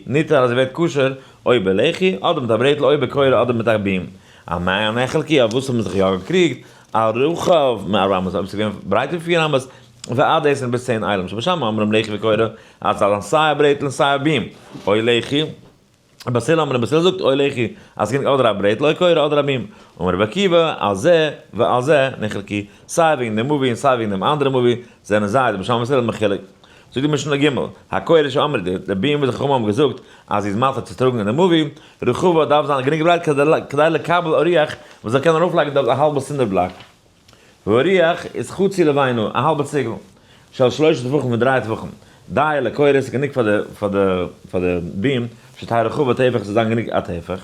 ניתן אז ער ווערט כשר, או בלחי, אדער מיט א ברעטל, או בקורה, אדער מיט א beam. על מה נחלקו, אויף וואס האבן זיך יא געקריגט, על רחב מארבע אמות, אויב עס איז געווען ברייטער פון 4 אמות, ועד עשר ביז 10 איילן, שבית שמאי אומרים לחי וקורה, אז ס'זאל זיין סיי א ברעטל און סיי א beam, או לחי, בית הלל אומרים, בית הלל זאגט או לחי, אז ס'גענוג אדער א ברעטל או קורה אדער א beam, אמר רבי עקיבא, על זה ועל זה נחלקו, סיי וועגן דעם מבוי און סיי וועגן דעם אנדערע מבוי, זענען זיי, די בית שמאי ובית הלל, מחולק. זאגט די משנה ג', הקורה שאמרו, די beam וואס די חכמים האבן געזאגט אז זי איז מתיר צו טראגן אין די מבוי, רחבה דארף זיין גענוג ברייט כדי לקבל אריח, מען זאל קענען ארויפלייגן דארט א האלבע צינדער בלאק. ואריח איז חצי לבנה, א האלבע ציגל, של שלושה טפחים פון 3 טפחים. די לקורה איז גענוג פאר די beam, שתהא רחבה טפח זאל זיין גענוג א טפח.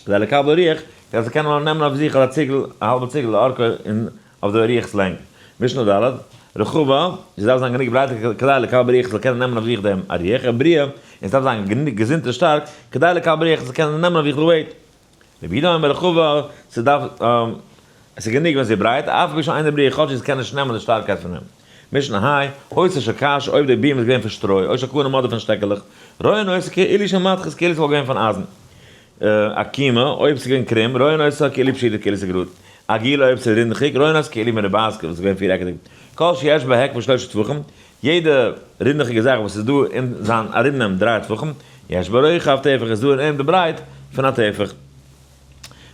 כדי לקבל אריח, כדי זיי קענען נעמען אויף זיך א ציגל, א האלבע ציגל לאורכו און אויף די אריח'ס לענג. משנה ד', רחבה, זי דארף זיין גענוג ברייט כדי לקבל אריח זאל קענען נעמען אויף זיך דעם אריח, ובריאה, און עס דארף זיין גענוג געזונט און שטארק, כדי לקבל אריח זאל קענען נעמען אויף זיך די weight. רבי יהודה אומר רחבה, ס'דארף, עס איז גענוג ווען זי איז ברייט, אף על פי שאינה בריאה כאטש זי קען נישט נעמען די שטארקייט פון דעם. משנה ה', היתה של קש, אויב די beam איז געווען פון שטרוי, או של קנים אדער פון שטעקעלעך, רואין אותה כאילו של מתכת כאילו ס'וואלט געווען פון אייזן. עקומה, אויב ס'איז געווען קרום, רואין אותה כאילו פשוטה כאילו ס'איז גראד. עגולה, אויב ס'איז רינדעכיג, רואין אותה כאילו מרובעת וואס איז געווען פירעקעדיג. כל שיש בה היקף שלושה טפחים, יעדע רינדעכיגע זאך וואס איז דא אין זיין ארומנעם 3 טפחים, יש בה רוחב טפח איז דא אין אים די ברייט פון א טפח.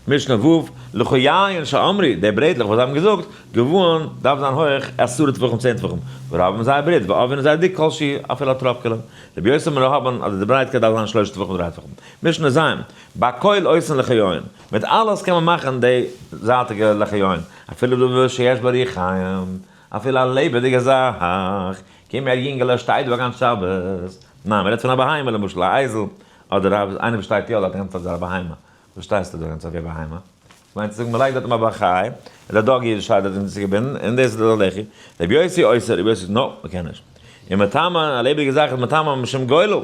משנה ו', לחיים שאמרו, די ברעטלעך וואס זיי האבן געזאגט, גבוהן דארף זיין הויך 10 טפחים 10 טפחים, ורבים זייער ברייט, ועבין זייער דיק כל שהוא אפילו א טראפקעלע. רבי יוסי אומר רחבן אז די ברייטקייט דארף זיין 3 טפחים 3 טפחים. משנה ז', בכל עושין לחיים, מיט אלעס קען מען מאכן די זייטיגע לחיים, אפילו דבר שיש בו ריחיים, אפילו א לעבעדיגע זאך, קום הער יונגעלע שטיי דא א גאנץ שבת, ניין מ'רעדט פון א בהמה למשל א אייזל, אדער איינער וואס שטייט יא דארט א גאנצע צייט איז ער א בהמה, וואס שטייסטו דא א גאנצע צייט ווי א בהמה? מיינט צו זאגן מ'לייגט דארט אים א בעל חי, און די doggy שטייט דארט און איז צוגעבינדן, און דאס איז די לחי, רבי יוסי אוסר, רבי יוסי זאגט no, מ'קען נישט. און מטמא, א לעבעדיגע זאך איז מטמא משום גולל,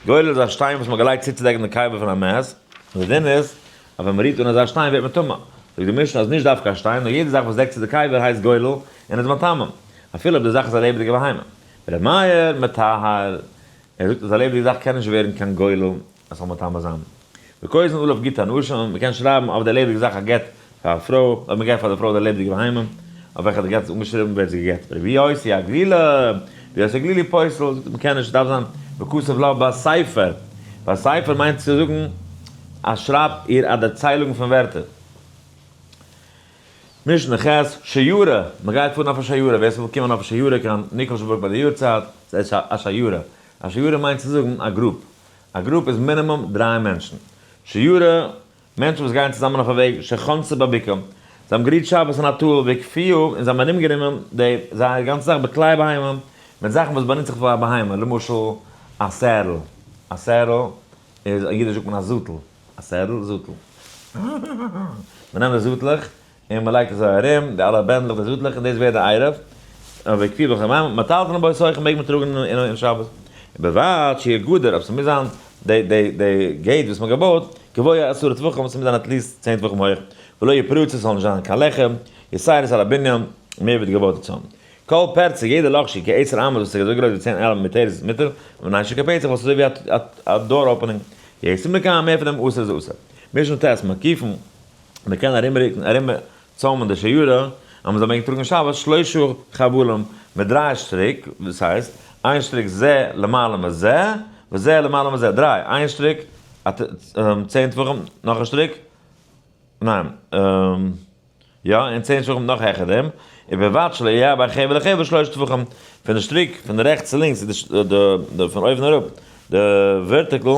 גולל איז א שטיין וואס מ'האט געלייגט צוצודעקן די קבר פון א מת, און די דין איז אז ווען מ'רירט אן אזא שטיין ווערט מען טמא. זאגט די משנה אז נישט דווקא א שטיין, נאר יעדע זאך וואס דעקט צו די קבר הייסט גולל און איז מטמא, אפילו אויב די זאך איז א לעבעדיגע בהמה. ר' מאיר מטהר, ער זאגט אז א לעבעדיגע זאך קען נישט ווערן קיין גולל עס זאל מטמא זיין. וכותבין עליו גיטי נשים, מ'קען שרייבן אויף די לעבעדיגע זאך א גט פאר א פרוי, אויב מ'געט פאר די פרוי די לעבעדיגע בהמה, אויף וועלכע די גט איז אנגעשריבן ווערט זי גע'גט. רבי יוסי הגלילי, רבי יוסי הגלילי פוסל, זאגט מ'קען נישט, ס'דארף זיין וכתב לה בספר. בספר מיינט צו זאגן אז שרייבט איר א דערציילונג פון ווערטער. משנה ח', שיירה, מ'גייט פארן אויף א שיירה, ווער ס'וויל קומען אויף א שיירה קיין ניקלשבורג ביי די יארצייט, ס'איז א שיירה. א שיירה מיינט צו זאגן א group. א group איז מינימום דריי מענטשן. שיירה, מענטשן וואס גייען צוזאמען אויף א וועג, שחנתה בבקעה. זיי האבן גערוהט שבת אין א טאל, והקיפוה, און זיי האבן ארומגענומען די זייער גאנצע זאך בכלי בהמה, מיט זאכן וואס באנוצט זיך פאר א בהמה, למשל א saddle. א saddle איז, אין אידיש זאגט מען א זאטל. א saddle, זאטל. מען נעמט די זאטלעך און מען לייגט אזוי ארום די אלע בענדלעך די זאטלעך און דאס ווערט די עירוב. והקיפוה בכלי בהמה, מטלטלין בתוכן מעג מען טראגן אין שבת. ובלבד שיהא גדר, אבער ס'מוז זיין די gate וואס מ'האט געבויט, גבוה 10 טפחים, ס'מוז זיין at least 10 טפחים הויך. ולא יפרוצו ס'זאל נישט זיין קיין לעכער, יתירות על הבנין, מער ווי די געבויטע צוים. כל פרצה, יעדע לאך שהיא כעשר אמות וואס איז אזוי גרויס ווי 10 אמות מותרת איז מותר, מפני שכפתח וואס איז אזוי ווי א door opening, יותר מכאן מער פון דעם אסור איז אסור. משנה ט', מקיפין, מען קען ארומרוקן ארום צוימען די שיירה אז מען זאל מעגן טראגן שבת שלושה חבלים מיט דריי שטריק, דאס הייסט, איין שטריק זה למעלה מזה, וזה למעלה מזה, דריי, איין שטריק 10 טפחים, נאך א שטריק, ניין, יא, און 10 טפחים נאך העכער דעם, ובלבד שלא יהיה בין חבל לחבל שלושה טפחים, פון די שטריק פון רעכטס צו לינקס, פון אויבן אראפ, די vertical,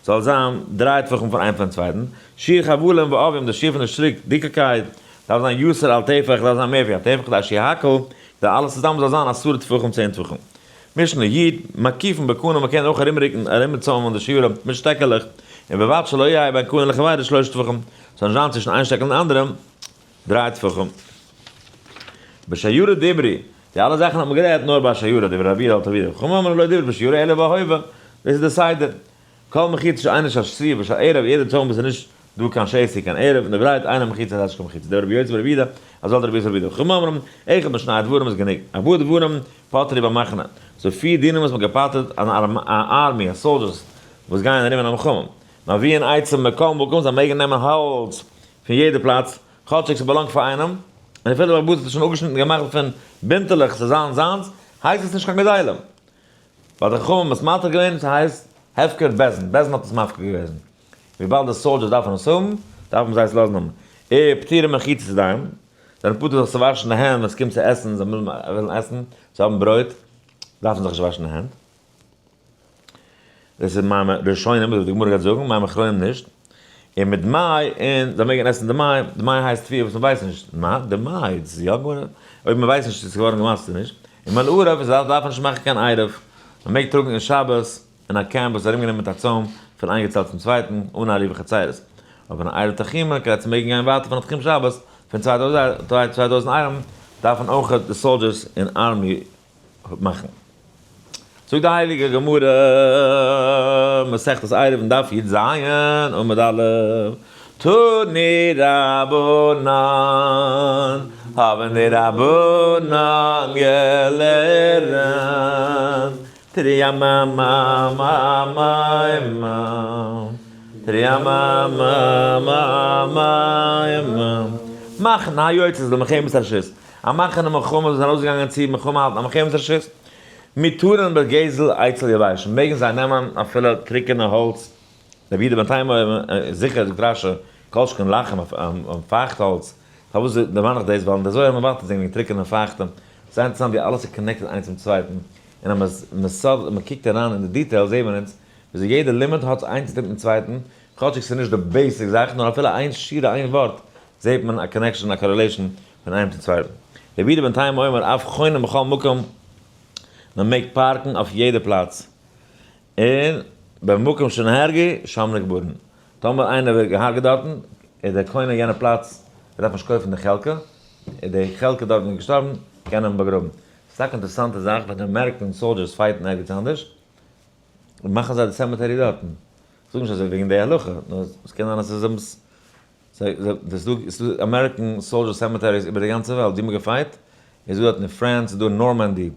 זאל זיין דריי טפחים פון איין פון צווייטן, שיעור חבלים ועבים, די שיעור פון די שטריק דיקעקייט, דארף זיין יותר על טפח, דארף זיין מער ווי א טפח, כדי שיהקל, כדי אלעס צוזאמען זאל זיין 10 טפחים 10 טפחים. משנה י', מקיפין בקנה, מען קען אויך ארומרוקן, ארומצוימען די שיירה מיט שטעקעלעך, ובלבד שלא יהיה בין קנה לחבירו שלושה טפחים, ס'זאל נישט זיין צווישן איין שטעקל און די אנדערע דריי טפחים. בשיירה דברי, די אלע זאכן האט מען גערעדט נאר ביי שיירה, דברי רבי יהודה אל תביאו, חכמים אמרו לא דברי בשיירה אלא בהווה, דאס איז די סדר. כל מחיצה שאינה של שתי ושל ערב, יעדע צוים וואס איז נישט דא קיין שתי קיין ערב, און די ברייט אינה מחיצה הייסט נישט קיין מחיצה, דברי רבי יוסי ברבי יהודה, אזוי האלט רבי יוסי ברבי יהודה, חכמים אומרים, אחד משני הדברים איז גענוג, ארבעה דברים פטרו במחנה, ס'דא פיר דינים וואס מ'האט געפטר'ט אן army, א soldiers וואס גייען ארום אין א מלחמה, מביאין עצים מכל מקום, זיי מעגן נעמען האלץ פון יעדע פלאץ, כאטשיג ס'באלאנגט פאר איינעם, און אפילו דער בעל הבית האט עס שוין אפגעשניטן און געמאכט דערפון בינטעלעך ס'זאל זיין זיינס, הייסט עס נישט קיין גזילה. ווייל די חכמים האבן עס מתיר געווען, ס'הייסט הפקר בית דין, בית דין האט עס מפקיר געוועזן. וויבאלד די soldiers דארפן עס האבן, דארפן זיי עס לאזן האבן. און פטורים מרחיצת ידיים, זענען פטור זיך צו וואשן די הענט ווען ס'קומט צו עסן, זיי ווילן עסן, צו האבן ברויט, דארפן זיך נישט וואשן די הענט. דאס איז מים ראשונים, וואס די גמרא גייט זאגן, מים אחרונים נישט. און מיט דמאי, און זיי מעגן עסן דמאי, דמאי הייסט תבואה וואס מען ווייסט נישט, מה? דמאי, דאס איז יא געווארן, אויב מען ווייסט נישט צו עס איז געווארן געמאסט צו נישט. און מעל ערב איז דארף מען נישט מאכן קיין עירוב, מען מעג טראגן אין שבת אין א קעמפ וואס איז ארומגענומען מיט א צוים פון איין געצעלט צום צווייטן אן עירובי חצירות. אבער אן עירוב תחומין כדי צו מעגן גיין ווייטער פון א תחום שבת פון 2000 עירובין דארפן אויך די soldiers און army מאכן. זאגט די הייליגע גמרא, מסכת עירובין דף י"ז עמוד א', תנו רבנן, האבן די רבנן געלערנט, תרי א מ מ מ מ מ, תרי א מ מ מ מ מ, מחנה היוצאת למלחמת הרשות, א מחנה מלחמה וואס איז ארויסגעגאנגען צו מלחמה האלטן א מלחמת הרשות, מותרין בגזל עצים יבשים, מעגן זיי נעמען אפילו טרוקענע האלץ, רבי יהודה בן תימא זיכער זאגט רש"י, כל שכן לחים אויף פייכט האלץ, פארוואס דערמאן איך דאס, ווייל אין די זוהר מבטא זענען וועגן טרוקענע און פייכטע, ס'איז אינטערעסאנט ווי אלעס איז connected איינס צום צווייטן, און אז מען קוקט אריין אין די details זעט מען אונז וויאזוי יעדע לימוד האט איינס צו טון מיטן צווייטן, כאטשיג ס'איז נישט די basic זאך, נאר אפילו איין שורה איין ווארט זעט מען א connection א correlation פון איינעם צום צווייטן. רבי יהודה בן תימא אומר אף חונין בכל מקום, מען מעג פארקן אויף יעדע פלאץ, און במקום שנהרגו שם נקברין, טאמער איינער ווערט געהארגעט דארטן, איז דער קונה יענע פלאץ, ער דארף נישט קויפן די חלקה, איז די חלקה דארט ווי ער איז געשטארבן, קען אים באגראבן. ס'איז טאקע אינטערעסאנטע זאך, ווען די American soldiers פייטן ערגעץ אנדערש, מאכן זיי די cemetery דארטן. כ'זאג נישט אזוי וועגן די הלכה, נאר ס'קען זיין אז ס'איז ס'איז דא American soldier cemeteries איבער די גאנצע וועלט, ווי מ'האט געפייט, איז דא דארט אין France, איז דא אין נארמאנדי,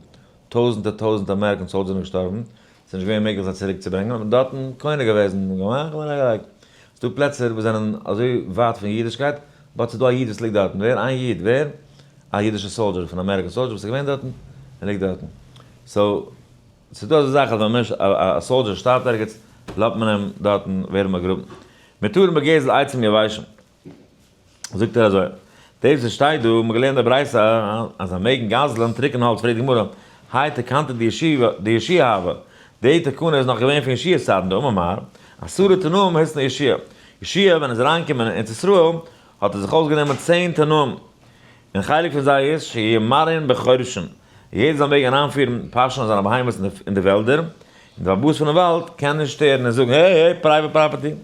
טויזענטער טויזענטער American soldiers זענען געשטארבן, ס'איז נישט געווען מעגליך זיי צוריק צו ברענגען, האט מען דארטן קונה געוועזן, און געמאכט און אריינגעלייגט. ס'איז דא פלעצער וואס זענען אזוי ווייט פון אידישקייט, but ס'איז דא א איד וואס ליגט דארטן, ווער? איין איד, ווער? א אידישע soldier פון American soldier וואס איז געווען דארטן, און ליגט דארטן. so, ס'איז דא אזא זאך אז ווען א מענטש, א soldier שטארבט ערגעץ, לאזט מען אים דארטן ווערן באגראבן. מותרין בגזל עצים יבשים. זאגט ער אזוי, דאס וואס שטייט דא, מ'האט געלערנט די ברייתא אז זיי מעגן גזל'ן טרוקן האלץ, פרעגט די גמרא, האי תקנתא דיהושע הוה, די תקנה איז נאך געווען פון יהושע'ס צייטן, דאמר מר, עשרה תנאים התנה יהושע, יהושע ווען ער איז אריינגעקומען אין ארץ ישראל האט ער זיך אויסגענומען 10 תנאים, און חלק פון זיי איז שיהו מרעין בחורשין, יעדער זאל מעגן אריינפירן פאשען זיינע בהמות אין די וועלדער, און די בעל הבית פונעם וואלד קען נישט שטערן און זאגן hey hey private property,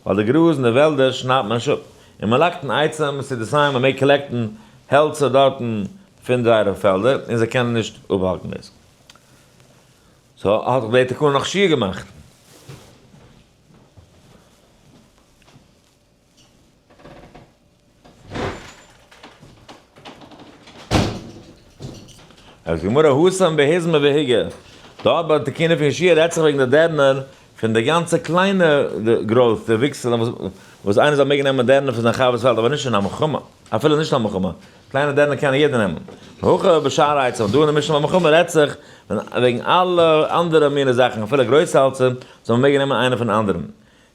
ווייל די גראז אין די וועלדער שניידט מען נישט אפ, און מלקטין עצים משדותיהם מען מעג collect ן העלצער דארטן פון זייערע פעלדער און זיי קענען נישט אפהאלטן דאס. so האט די תקנה נאך שיעור געמאכט. זאגט די גמרא התם בהיזמי והיגי, דארט ביי די תקנה פון יהושע רעדט זיך וועגן די דערנער פון די גאנצע קליינע growth, די וויקסלען וואס איינער זאל מעגן נעמען דערנער פון זיין חבר'ס פעלד אבער נישט אין א מלחמה, אפילו נישט אין א מלחמה, קליינע דערנער קען יעדער נעמען. הכא בשאר עצים, דא אין די משנה ביי מלחמה רעדט זיך וועגן אלע אנדערע מיני זאכן אפילו גרויסע העלצער זאל מען מעגן נעמען איינער פון אנדערן.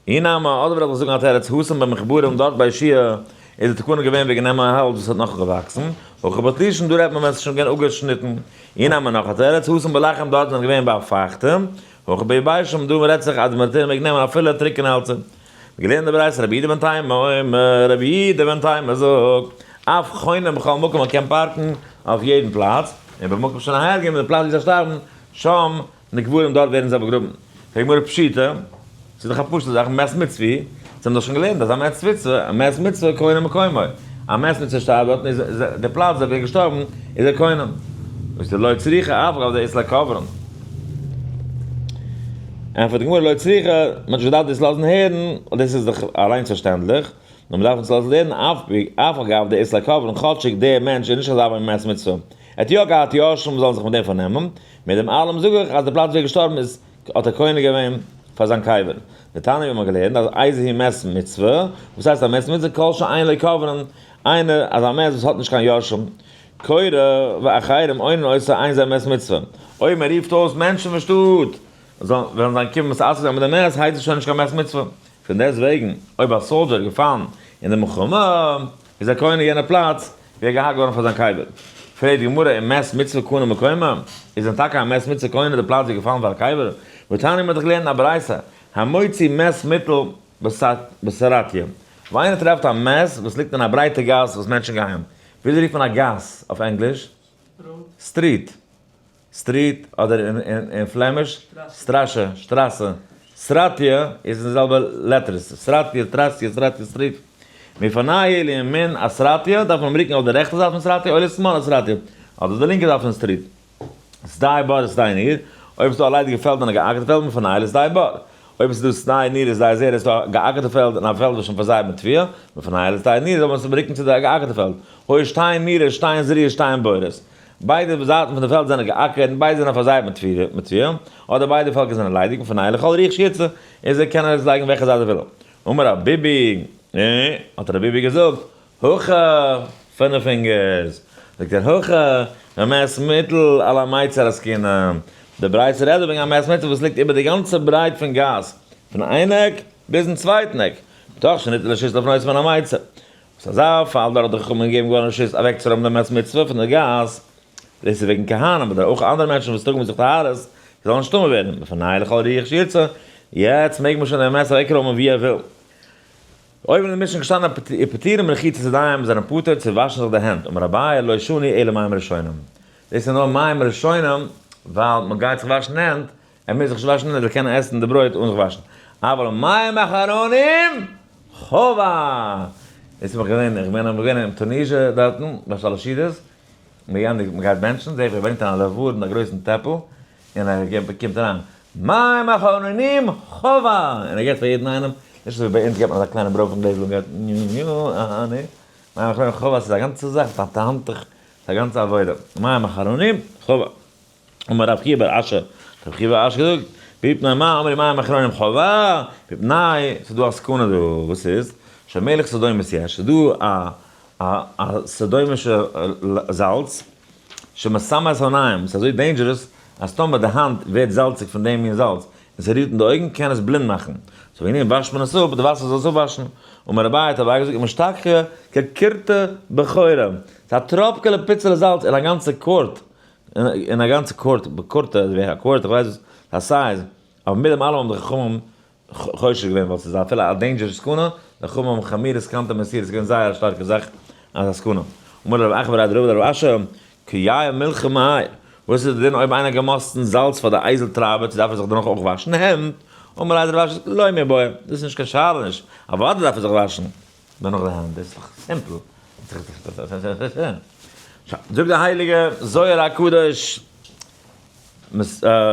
אי נמי, אדער וועל איך זאגן א תירוץ, התם במחוברים דארט ביי יהושע איז די תקנה געווען וועגן נעמען א האלץ וואס האט נאך געוואקסן, הכא בתלושין דא רעדט מען ווען ס'איז שוין געווען אפגעשניטן, אי נמי נאך א תירוץ, התם בלחים דארט זענען געווען ביי פייכטע, הכא ביבשים דא רעדט זיך אז די מיליטער מעג נעמען אפילו טרוקענע העלצער. געלערנט די ברייתא רבי יהודה בן תימא אומר, רבי יהודה בן תימא זאגט, אף חונין בכל מקום מען קען פארקן אויף יעדן פלאץ, און במקום שנהרגין אין די פלאץ ווי זיי שטארבן, שם נקברים דארט ווערן זיי באגראבן. פרעגט די גמרא פשיטא, ס'איז דאך א פשוט'ע זאך, מת מצוה, אונז האבן דאך שוין געלערנט אז א מת מצוה, א מת מצוה קונה מקומו, א מת מצוה שטארבט דארטן איז די פלאץ ווי ער איז געשטארבן איז ער קונה. זאגט ער לא צריכא אף על גב דאית ליה קוברין. ענטפערט די גמרא לא צריכא, מען האט נישט געדארפט דאס לאזן הערן, דאס איז דאך אליינס פארשטענדליך, נאר מען דארף עס לאזן הערן אף על גב דאית ליה קוברין כאטשיג דער מענטש איז נישט אזא מת מצוה, ער האט יא געהאט יורשים וואס זאלן זיך מיט דעם פארנעמען, מיט דעם אלעם זאג איך אז די פלאץ ווי ער איז געשטארבן איז האט ער קונה געווען פאר זיין קבר. דתניא ווי מ'האט געלערנט אז איזהו מת מצוה, וואס הייסט א מת מצוה? כל שאין לו קוברין, איינער אז א מת וואס האט נישט קיין יורשים, קורא ואחרים עונין אותו אין זה מת מצוה. אויב מען רופט אויס מענטשן פון שטאט זאלן וועלן זיי קומען מתעסק זיין מיט די מת הייסט עס שוין נישט קיין מת מצוה. פון דעסט וועגן אויב א soldier איז געפאלן אין די מלחמה איז ער קונה יענע פלאץ ווי ער געהאקט געווארן פאר זיין קבר. פרעגט די גמרא ומת מצוה קונה מקומו? איז דען טאקע א מת מצוה קונה די פלאץ ווי געפאלן פאר א קבר? והתניא מ'האט דאך געלערנט אין א ברייתא המוציא מת מוטל בסרטיא ווען איינער טרעפט א מת וואס ליגט אין א ברייטע גאס וואס מענטשן גייען, וויאזוי רופט מען א גאס אויף ענגליש? Street. Street אדער אין פלעמיש straatje, שטראסע. סראטיע איז אין די זעלבע letters, סראטיע, טראסיע, סראטיע, street. מפנהו לימין הסרטיא דארף מען רוקן אויף די רעכטע זייט פון סראטיע או לשמאל הסרטיא אדער די לינקע זייט פון street. שדה בור ושדה ניר, אויב איז דא א ליידיגע פעלד און א געאקערטע פעלד מפנהו לשדה בור. אויב עס איז דא שדה ניר ושדה זרע איז דא א געאקערטע פעלד און א פעלד וואס איז שוין פארזייט מיט תבואה, מפנהו לשדה ניר זאל מען עס רוקן צו די געאקערטע פעלד. היו שתיהן נירות שתיהן זרועות שתיהן בורות. ביידע זייטן פון די פעלד זענען געאקערט און ביידע זענען פארזייט מיט תבואה, אדער ביידע פעלקער זענען ליידיג מפנהו לכל רוח שירצה, און זיי קענען עס לייגן וועלכע זייט זיי ווילן. אמר רב ביבי, האט רב ביבי געזאגט, הכא, פינף פינגערס, זאגט ער, הכא, במת מוטל על המיצר עסקינן, די ברייתא רעדט דא וועגן א מת מוטל וואס ליגט איבער די גאנצע ברייט פון גאס, פון איין עק ביזן צווייטן עק, מתוך שניתן רשות להפנות מן המיצר, וואס אזא פאל דארט האט די חכמים געגעבן געווארן רשות אוועקצורוימען די מת מצוה פון די גאס, דאס איז וועגן כהנים אדער אויך אנדערע מענטשן וואס טראגן מיט זיך טהרות, זיי זאלן נישט טמא ווערן, מפנהו לכל רוח שירצה, יעצט מעג מען שוין דעם מת אוועקרוימען ווי ער וויל. אויבן אין די משנה געשטאנען ופטורים מרחיצת ידיים זענען פטור צו וואשן זיך די הענט, אמר אביי לא שנו אלא מים ראשונים, דאס איז נאר מים ראשונים ווייל מען גייט זיך וואשן הענט, ער מוז זיך נישט וואשן ער זאל קענען עסן די ברויט אן זיך וואשן, אבל מים אחרונים חובה! דאס האב איך געזען, איך בין געווען אין טוניזשע דארטן ביי שלש סעודות, מ'גייט מ'גייט בענטשן, זעה איך ווי ער ברענגט אריין א לבוד אין א גרויסן טעפל, און ער קומט אריין, מים אחרונים חובה! און ער געבט פאר יעדן איינעם, נישט אזוי ווי ביי אונז געבט מען אזא קליינע ברויפן גלעזל און גייט ניו ניו אהה ני, מים אחרונים חובה ס'איז א גאנצע זאך, ס'איז א האנטוך, ס'איז א גאנצע עבודה, מים אחרונים חובה. אמר רב חייא בר אשי, רב חייא בר אשי געזאגט, מפני מה אמרו מים אחרונים חובה, מפני, ס'איז דא א סכנה דא, וואס איז? שמלח סדומית יש, ס'איז דא א א סדומישע זאלץ, שמסמא את העיניים, ס'איז אזוי dangerous, אז טאמער די האנט ווערט זאלציג פון דעם מין זאלץ, און ס'רירט אין די אויגן, קען עס בלינד מאכן. so וועגן דעם וואשט מען עס אפ, די וואסער זאל עס אפוואשן. אמר אביי, האט אביי געזאגט, ומשתכחא כקורטא בחורא, ס'איז א טראפקעלע פיצעלע זאלץ אין א גאנצע quart, אין א גאנצע quart, קורטע, אזויווי א quart, איך ווייס וואס, א size, אבער מיט דעם אלעם האבן די חכמים חושש געווען ווייל ס'איז אפילו א dangerous סכנה, די חכמים האבן חמירא סכנתא מאיסורא, ס'איז געווען זייער א שטארקע זאך אזא סכנה. אמר רב אחא בריה דרבא לרב אשי, כייא מילחא מאי, וואס איז די דין אויב איינער האט געמאסטן זאלץ פאר די אייזל טרייבער צו דארף ער זיך דערנאך אויך וואשן הענט? אמר ליה רב אשי, לא מיבעיא, דאס איז נישט קיין שאלה נישט, אוודאי דארף ער זיך וואשן דערנאך די הענט, דאס איז דאך simple. זאגט די הייליגע זוהר הקדוש,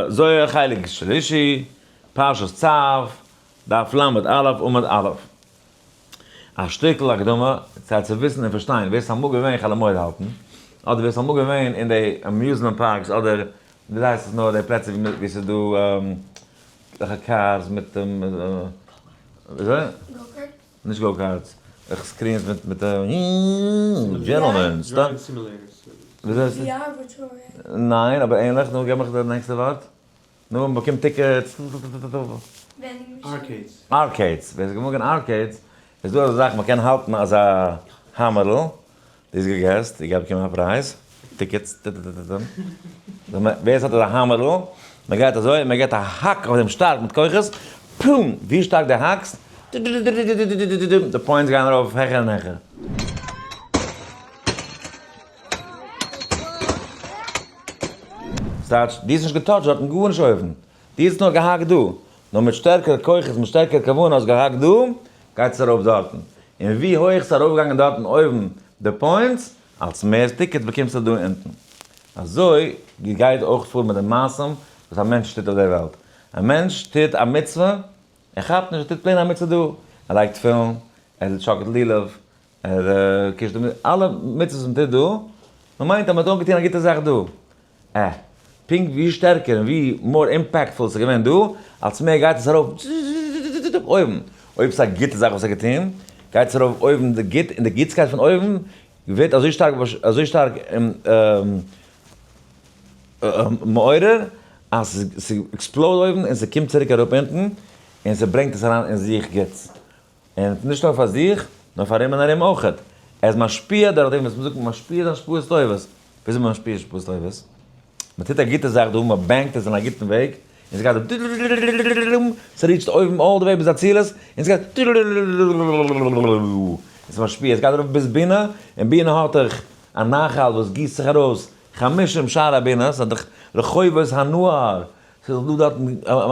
זוהר חלק שלישי, פרשת צו, דף ל"א עמוד א'. א שטיקל הקדמה, כדי צו וויסן און פארשטיין ווער ס'איז אמאל געווען חול המועד האלטן. אדער ווער ס'איז אמאל געווען אין די amusement parks אדער ווי הייסט עס נאר די פלעצער ווי ס'איז דא וועלכע cars מיט וויאזוי? נישט go-karts, איך screens מיט מיט gentlemen stop. וויאזוי הייסט עס? ניין אבער ענליך, נו געב מיך די נעקסטע ווארט. נו מען באקומט tickets. Arcades. Arcades, ווער ס'איז געווארן אין arcades, איז דא אזא זאך מען קען האלטן אזא האמערל, דאס געגעסט, איך גיי באקומען א פרייז, tickets, ווער ס'האט אזא האמערל, מען גייט אזוי, מען געבט א האק אויף דעם שטארק מיט כוחות, פום! ווי שטארק די האקסט, די points גייען ארויף העכער און העכער. ס'טייטש, דו האסט נישט געטאטשט דארטן גארנישט אויבן, דו האסט נאר געהאקט דא, נאר מיט שטערקערע כוחות, מיט שטערקערע כוונה האסט געהאקט דא, גייט עס ארויף דארטן. און ווי הויך ס'איז ארויפגעגאנגען דארטן אויבן די points, אלס מער tickets באקומסטו דא אונטן. אזוי גייט אויך פאר מיט די מעשים וואס א מענטש טוט אויף דער וועלט. א מענטש טוט א מצוה, ער כאפט נישט, ער טוט plain א מצוה דא, ער לייגט תפילין, ער שאקלט לולב, ער קישט די, אלע מצוות וואס מען טוט דא, מען מיינט אז מען האט אויפגעטון א גוטע זאך דא. אה, פונקט ווי שטערקער און ווי more impactful ס'איז געווען דא, אלס מער גייט עס ארויף אויבן. אויב ס'איז א גוטע זאך וואס ער האט געטון, גייט עס ארויף אויבן די גוט, און די גוטסקייט פון אויבן ווערט אזוי שטארק אזוי שטארק מעורר, אז ס' explode אויבן און ס'קומט צוריק אראפ אונטן, און ס'ברענגט עס אריין אין זיך גוטס. און נישט נאר פאר זיך, נאר פאר ארום און ארום אויך. ער איז משפיע דורך דעם וואס מ'זאגט משפיע זיין השפעות טובות. וויאזוי איז מען משפיע השפעות טובות? מ'טוט א גוטע זאך דא, מ'בענקט עס אין א גוטן וועג, און ס'גייט ס' reach ט אויבן all the way ביז אצילות, און ס'גייט און ס'איז משפיע, עס גייט ארויף ביז בינה, און בינה האט דאך א נחל וואס גיסט זיך ארויס חמשים שערי בינה, ס'האט דאך רחובות הנהר, ס'איז דאך דא דארטן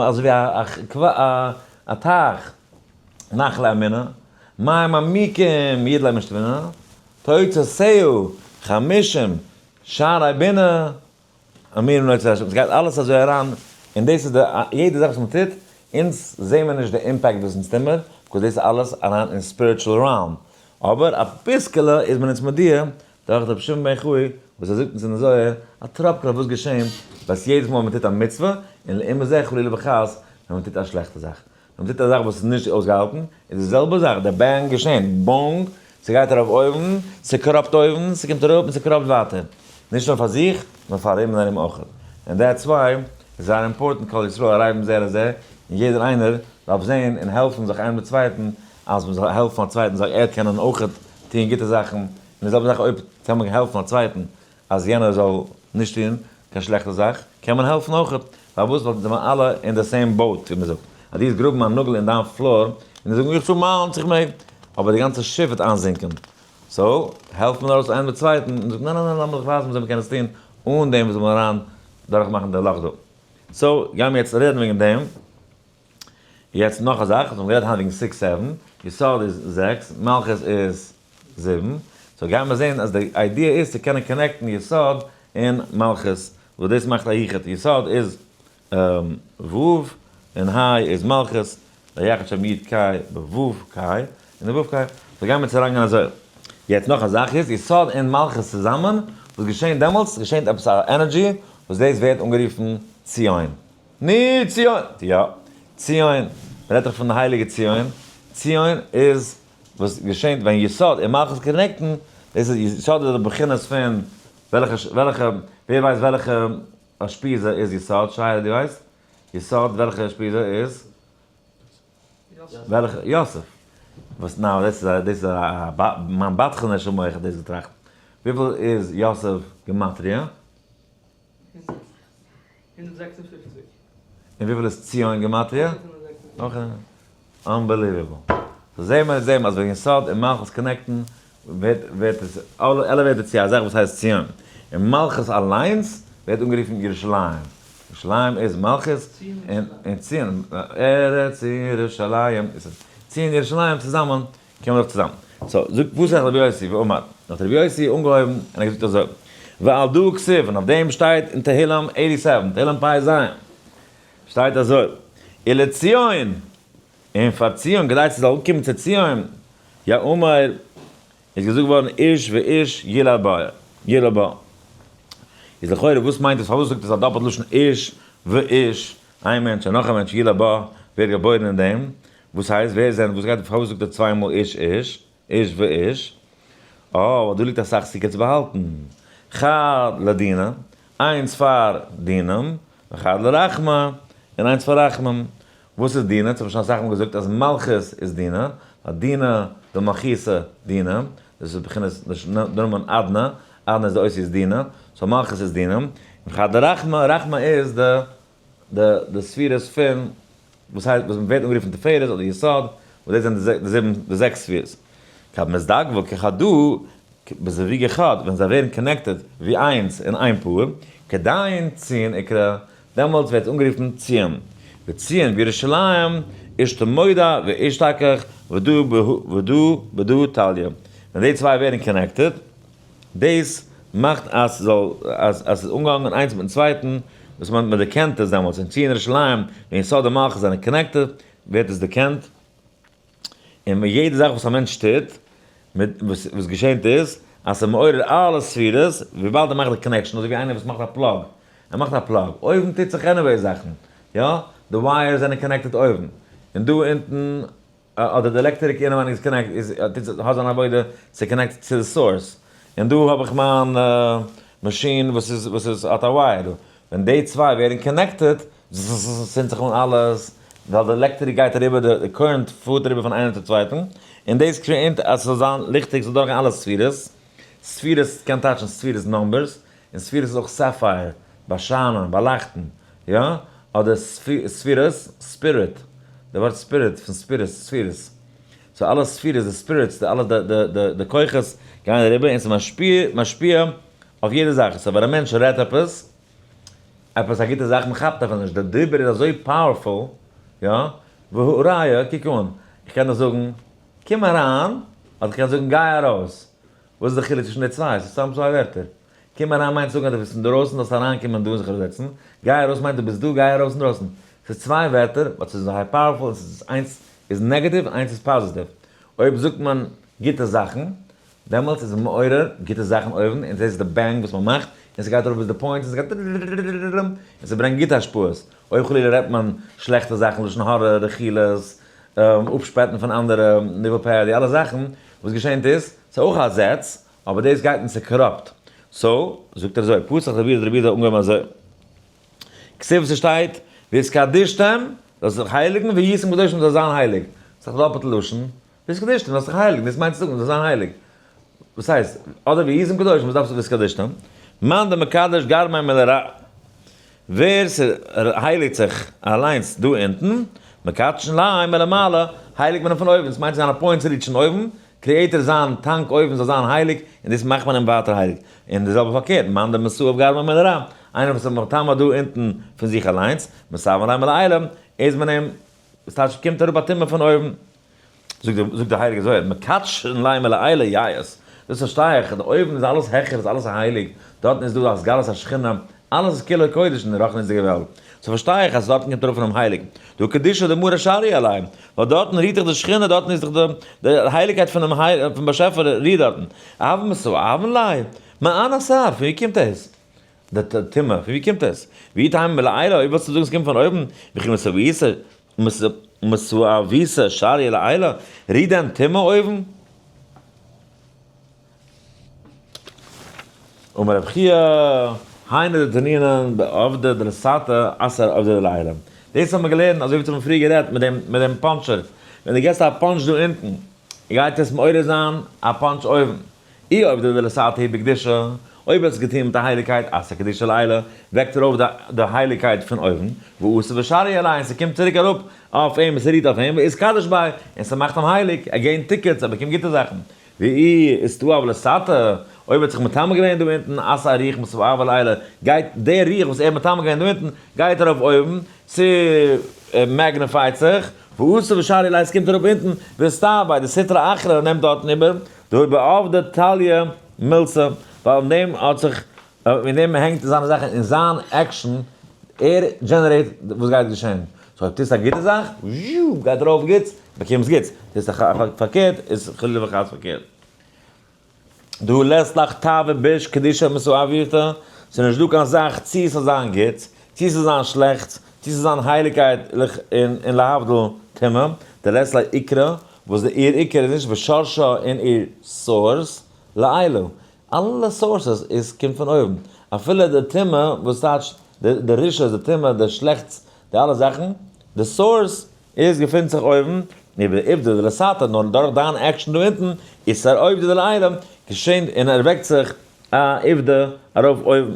אזויווי א טייך. נחלי אמינה, מים עמוקים ידלה משתבינה, תוצאותיה חמשים שערי בינה, אמירה נוצר השם, ס'גייט אלעס אזוי אריין, און דאס איז די, יעדע זאך וואס מ'טוט, אונז זעהן מיר נישט די impact וואס אונז טוהן מיר, because דאס איז אלעס אריין אין spiritual realm, אבער אביסקעלע איז מען אונז מודיע דורך רבי שמעון בן יוחאי וואס ער זאגט אונז אין די זוהר, א טראפקעלע וואס געשעהן בעת יעדעס מאל מ'טוט א מצוה, און לעומת זה חלילה וחס ווען מ'טוט א שלעכטע זאך. ווען מ'טוט א זאך וואס איז נישט אויסגעהאלטן, איז די זעלבע זאך, די bang געשען, בונג, ס'גייט ארויף אויבן, ס'קראפט אויבן, ס'קומט אראפ און ס'קראפט ווייטער. נישט נאר פאר זיך, נאר פאר ארום און ארום אויך. און that's why איז זייער important כל ישראל ערבים זה לזה, און יעדער איינער דארף זען און העלפן זיך איינער מיט צווייטן, אז מ'זאל העלפן א צווייטן זאל ער קענען אויך טון גוטע זאכן, און די זעלבע זאך אויב קען מען העלפן א צווייטן אז יענער זאל נישט טון קיין שלעכטע זאך, קען מען העלפן אויך. פארוואס? ווייל זענען אלע אין די same boat, ווי מען זאגט. אז דו וועסט גראבן א נאגל אין דיין floor, און זיי זאגן איך צאל מיינס, איך מעג. אבער די גאנצע שיף וועט איינזינקען. So, העלפט מען ארויס איינער מיט צווייטן, און זאגט ניין ניין ניין לאמיר זיך ווייזן וויאזוי מען קען עס טון, אן דעם וואס זאל מען אריין דורכמאכן די לאך דא. So, גיימיר יעצט רעדן וועגן דעם. יעצט נאך א זאך, אונז האבן גערעדט היינט וועגן six seven, יסוד איז זעקס, מלכות איז זיבן, so גייען מיר זעהן אז די idea איז צו קענען connect ן יסוד און מלכות, וואס דאס מאכט א יחוד, יסוד איז ו' און ה' איז מלכות, ויחד שם י' ק' בו' ק', און די ו' ק', so גייען מיר יעצט אריינגיין אזוי. יעצט נאך א זאך איז, יסוד און מלכות צוזאמען, וואס געשעהט דעמאלטס? געשעהט עפעס א energy וואס דאס ווערט אנגערופן ציון. נו, ציון! יא, ציון. מ'רעדט דאך פון די הייליגע ציון. ציון איז וואס געשענט ווען יסוד און מלכות connect ן, דאס איז יסוד איז די בחינת פון וועלכע וועלכע ווער ווייסט וועלכע אושפיזא איז יסוד? שייע דו ווייסט? יסוד וועלכע אושפיזא איז? וועלכע? יוסף. וואס נאו דאס איז א דאס איז א מיין בדחנ'ישע מח האט דאס געטראכט. וויפיל איז יוסף גימטריא? 156. און וויפיל איז ציון גימטריא? אויך unbelievable. So זעהן מיר זעהן אז ווען יסוד און מלכות connect ן ווערט ווערט עס elevated צו א זאך וואס הייסט ציון. און מלכות אליינס ווערט אנגערופן ירושלים. ירושלים איז מלכות און ציון ארץ ירושלים. ציון ירושלים צוזאמען קומען דאך צוזאם. So, זאגט פתח רבי יוסי ואמר, האט רבי יוסי אנגעהויבן און ער האט געזאגט אזוי, ועל דא כתיב, און אויף דעם שטייט אין תהילים eighty seven, תהילים פ' ז', שטייט אזוי, ולציון, און פאר ציון, כדי ס'זאל אנקומען צו ציון, יאמר, איז געזאגט געווארן איש ואיש ילעד בה. יראה בה. איז לכאורה וואס מיינט עס פארוואס זאגט עס א דאפעלט לשון איש ואיש, איין מענטש און נאך א מענטש יראה בה ווערט געבוירן אין דעם, וואס הייסט ווער זענען וואס גייט פארוואס זאגט ער צוויי מאל איש איש, איש ואיש, אה ווייל דא ליגט אסאך secrets באהאלטן, חד לדינא, איינס פאר דינים, וחד לרחמי, און איינס פאר רחמים. וואס איז דינא? צו האב שוין אסאך מאל געזאגט אז מלכות איז דינא, ווייל דינא דמלכותא דינא, דאס איז בחינת די נאמען אדנא, אדנא איז די אותיות דינא, so מלכות איז דינא, און וחד לרחמי, רחמי איז די די די ספירות פון וואס הייסט וואס ווערט אנגערופן תפארת אדער יסוד, וואס דאס זענען די זיבן די זעקס ספירות. כד מזדקבא כחדא בזוויג אחד, ווען זיי ווערן connected ווי איינס אין איין פאר, כדין ציון אקרא, דעמאלטס ווערט עס אנגערופן ציון. וציון וירושלים אשתמודע ואשתכח ודא ודא בדא תליא. ווען די צוויי ווערן connected, דאס מאכט אז ס'זאל אז אז ס'איז אנגעהאנגען איינס מיטן צווייטן, וואס מיינט מען דערקענט עס דעמאלטס, און ציון ירושלים און יסוד ומלכות זענען connected, ווערט עס דערקענט, און יעדע זאך וואס א מענטש טוט, מיט וואס וואס געשענט איז, אז ס'איז מעורר אלע ספירות, וויבאלד ער מאכט די connection, אזוי ווי איינער וואס מאכט א plug, ער מאכט א plug, אויבן טוט זיך anyway זאכן, יא, די wires זענען connected אויבן, און דא אונטן אדער די עלעקטעריק אינעווייניג איז connect איז האט זיין עבודה צו connect צו די source, און דא האב איך מיין מאשין וואס איז וואס איז האט א wire דא, ווען די צוויי ווערן connected צינדט זיך אן אלעס, ווייל די עלעקטעריק גייט אריבער די current פארט אריבער פון איינעם צום צווייטן, און דאס create אז ס'זאל זיין ליכטיג ס'זאל דורכגיין אלע ספירות, ספירות קען טייטשן ספירות numbers, און ספירות איז אויך sapphire, באשיינען, באלייכטן, יא? אדער ספירות, spirit, די ווארט spirit פון ספירות, ספירות. so אלע ספירות, די spirits, די אלע די כוחות גייען אריבער און ס'איז משפיע אויף יעדע זאך. so ווען א מענטש רעדט עפעס, עפעס א גוטע זאך, מ'כאפט אפילו נישט, די דיבור איז אזוי powerful, יא? והא ראיה, קוק אן, איך קען דאך זאגן, קום אריין, אדער איך קען זאגן גיי ארויס. וואס איז די חילוק צווישן די צוויי? ס'איז סתם צוויי ווערטער. קום אריין מיינט זאגן אז דו ביסט אינדרויסן זאלסט אריינקומען דא און זיך אראפזעצן, גיי ארויס מיינט דו ביסט דא גיי ארויס אינדרויסן. ס'איז צוויי ווערטער but ס'איז זייער powerful און ס'איז איינס איז נעגאטיוו און איינס איז פאזיטיוו. אויב זאגט מען גוטע זאכן דעמאלטס איז מען מעורר גוטע זאכן אויבן און דאס איז די bang וואס מען מאכט און ס'גייט ארויף ביז די point און ס'גייט און ס'ברענגט גוטע השפעות. אויב חלילה רעדט מען שלעכטע זאכן לשון הרע, רכילות, אפשפעטן פון אנדערע, ניבול פה, די אלע זאכן, וואס געשענט איז, ס'איז אויך א זעץ, אבער דאס גייט און ס'קאראפט. so, זאגט ער אזוי, פתח רבי יהודה רבי יהודה האט אנגעהויבן אזוי, כתיב ס'שטייט, והתקדשתם, זאלסט זיך הייליגן, והייתם קדושים זאלסט זיין הייליג. ס'איז דאך דאפעלטע לשון, והתקדשתם, זאלסט זיך הייליגן, דאס מיינט צו זאגן, זאלסט זיין הייליג. וואס הייסט, אדער והייתם קדושים, וואס דארפסטו והתקדשתם? מאן דמקדש גרמיה מלרע. ווער ס'הייליגט זיך אליינס דא אונטן, מקדשין ליה מלמעלה, הייליגט מען אים פון אויבן, ס'מיינט זיין א point צו reach ן אויבן, create ער זיין טאנק אויבן זאל זיין הייליג, און דאס מאכט מען אים ווייטער הייליג. און די זעלבע פארקערט, מאן דמסאב גרמיה מלרע, איינער וואס איז מטמא דא אונטן פון זיך אליינס, מסאבין ליה מלעילא, איז מען אים, ס'טייטש קומט אראפ א טומאה פון אויבן. זאגט דער הייליגער זוהר, מקדשין ליה מלעילא יאות, דאס פארשטיי איך, די אויבן איז אלעס העכער, איז אלעס הייליג, דארטן איז דא התגלות השכינה, אלעס איז כולו קודש אין די רוחניות'דיגע וועלט, so פארשטיי איך אז דארטן קומט אראפ פונעם הייליגן, דא קדושה דמרא שריא עליה, ווייל דארטן רוהט דאך די שכינה, דארטן איז דאך די הייליגקייט פונעם באשעפער רוהט דארטן, אבל מסאבין ליה, מאן אתר, פון ווי קומט דאס? די טומאה, פון ווי קומט עס? ואי תימא מלעילא, אויב ווילסטו זאגן עס קומט פון אויבן, וכי מסאוויסא שריא לעילא, רוהט דען טומאה אויבן? אמר רב חייא, היינו דתנינן בעבדא דלתתא אתר עבדא דלעילא. דאס האבן מיר געלערנט אזוי ווי מיר האבן פריער גערעדט מיט דעם מיט דעם puncher. ווען דו געבסט א פאנטש דא אונטן, גייט עס מעורר זיין א פאנטש אויבן. אי עבדא דלתתא היא בקדושה, אויב האט עס געטון מיט א הייליגקייט, אתר קדושה לעילא, וועקט ער אויף די הייליגקייט פון אויבן, ואתא ושריא עליה, און ס'קומט צוריק אראפ אויף אים, ס'רוהט אויף אים, ואתקדש ביה, און ס'מאכט אים הייליג, ער gain tickets, ער באקומט גוטע זאכן. ואי אסתאב לתתא, אויב האט זיך מטמא געווען דא אונטן, אתא רוח מסאבא לעילא, גייט דער רוח וואס ער האט מטמא געווען דא אונטן, גייט ארויף אויבן, ס' magnify ט זיך, ואתא ושריא עליה, ס'קומט אראפ אונטן, ואסתאב ביה, די סטרא אחרא נעמט דארטן איבער, דהא בעבדא תליא מילתא, ווייל אין דעם האט זיך, אין דעם הענגט זיינע זאכן, אין זיין action, ער generate וואס גייט געשען. so אויב טוסט א גוטע זאך, זשו, גייט ארויף גוטס, באקומסט גוטס. טוסט א פארקערט, איז חלילה וחס פארקערט. דהא לית לך טב וביש קדושה מסאביותא, ס'איז נישט דא קיין זאך צי ס'זאל זיין גוטס, צי ס'זאל זיין שלעכטס, צי ס'זאל זיין הייליגקייט און להבדיל טומאה, דלית לה עיקרא, וואס די איר עיקר איז נישט ושרשה און איר source, לעילא. אלע sources איז קומט פון אויבן. אפילו די טומאה וואס טייטשט די רשעות, די טומאה, די שלעכטס, די אלע זאכן, די source איז געפינט זיך אויבן, ובעובדא דלתתא, נאר דורך דיין action דא אונטן, איז עובדא דלעילא, געשענט און ערוועקט זיך א עובדא ארויף אויבן.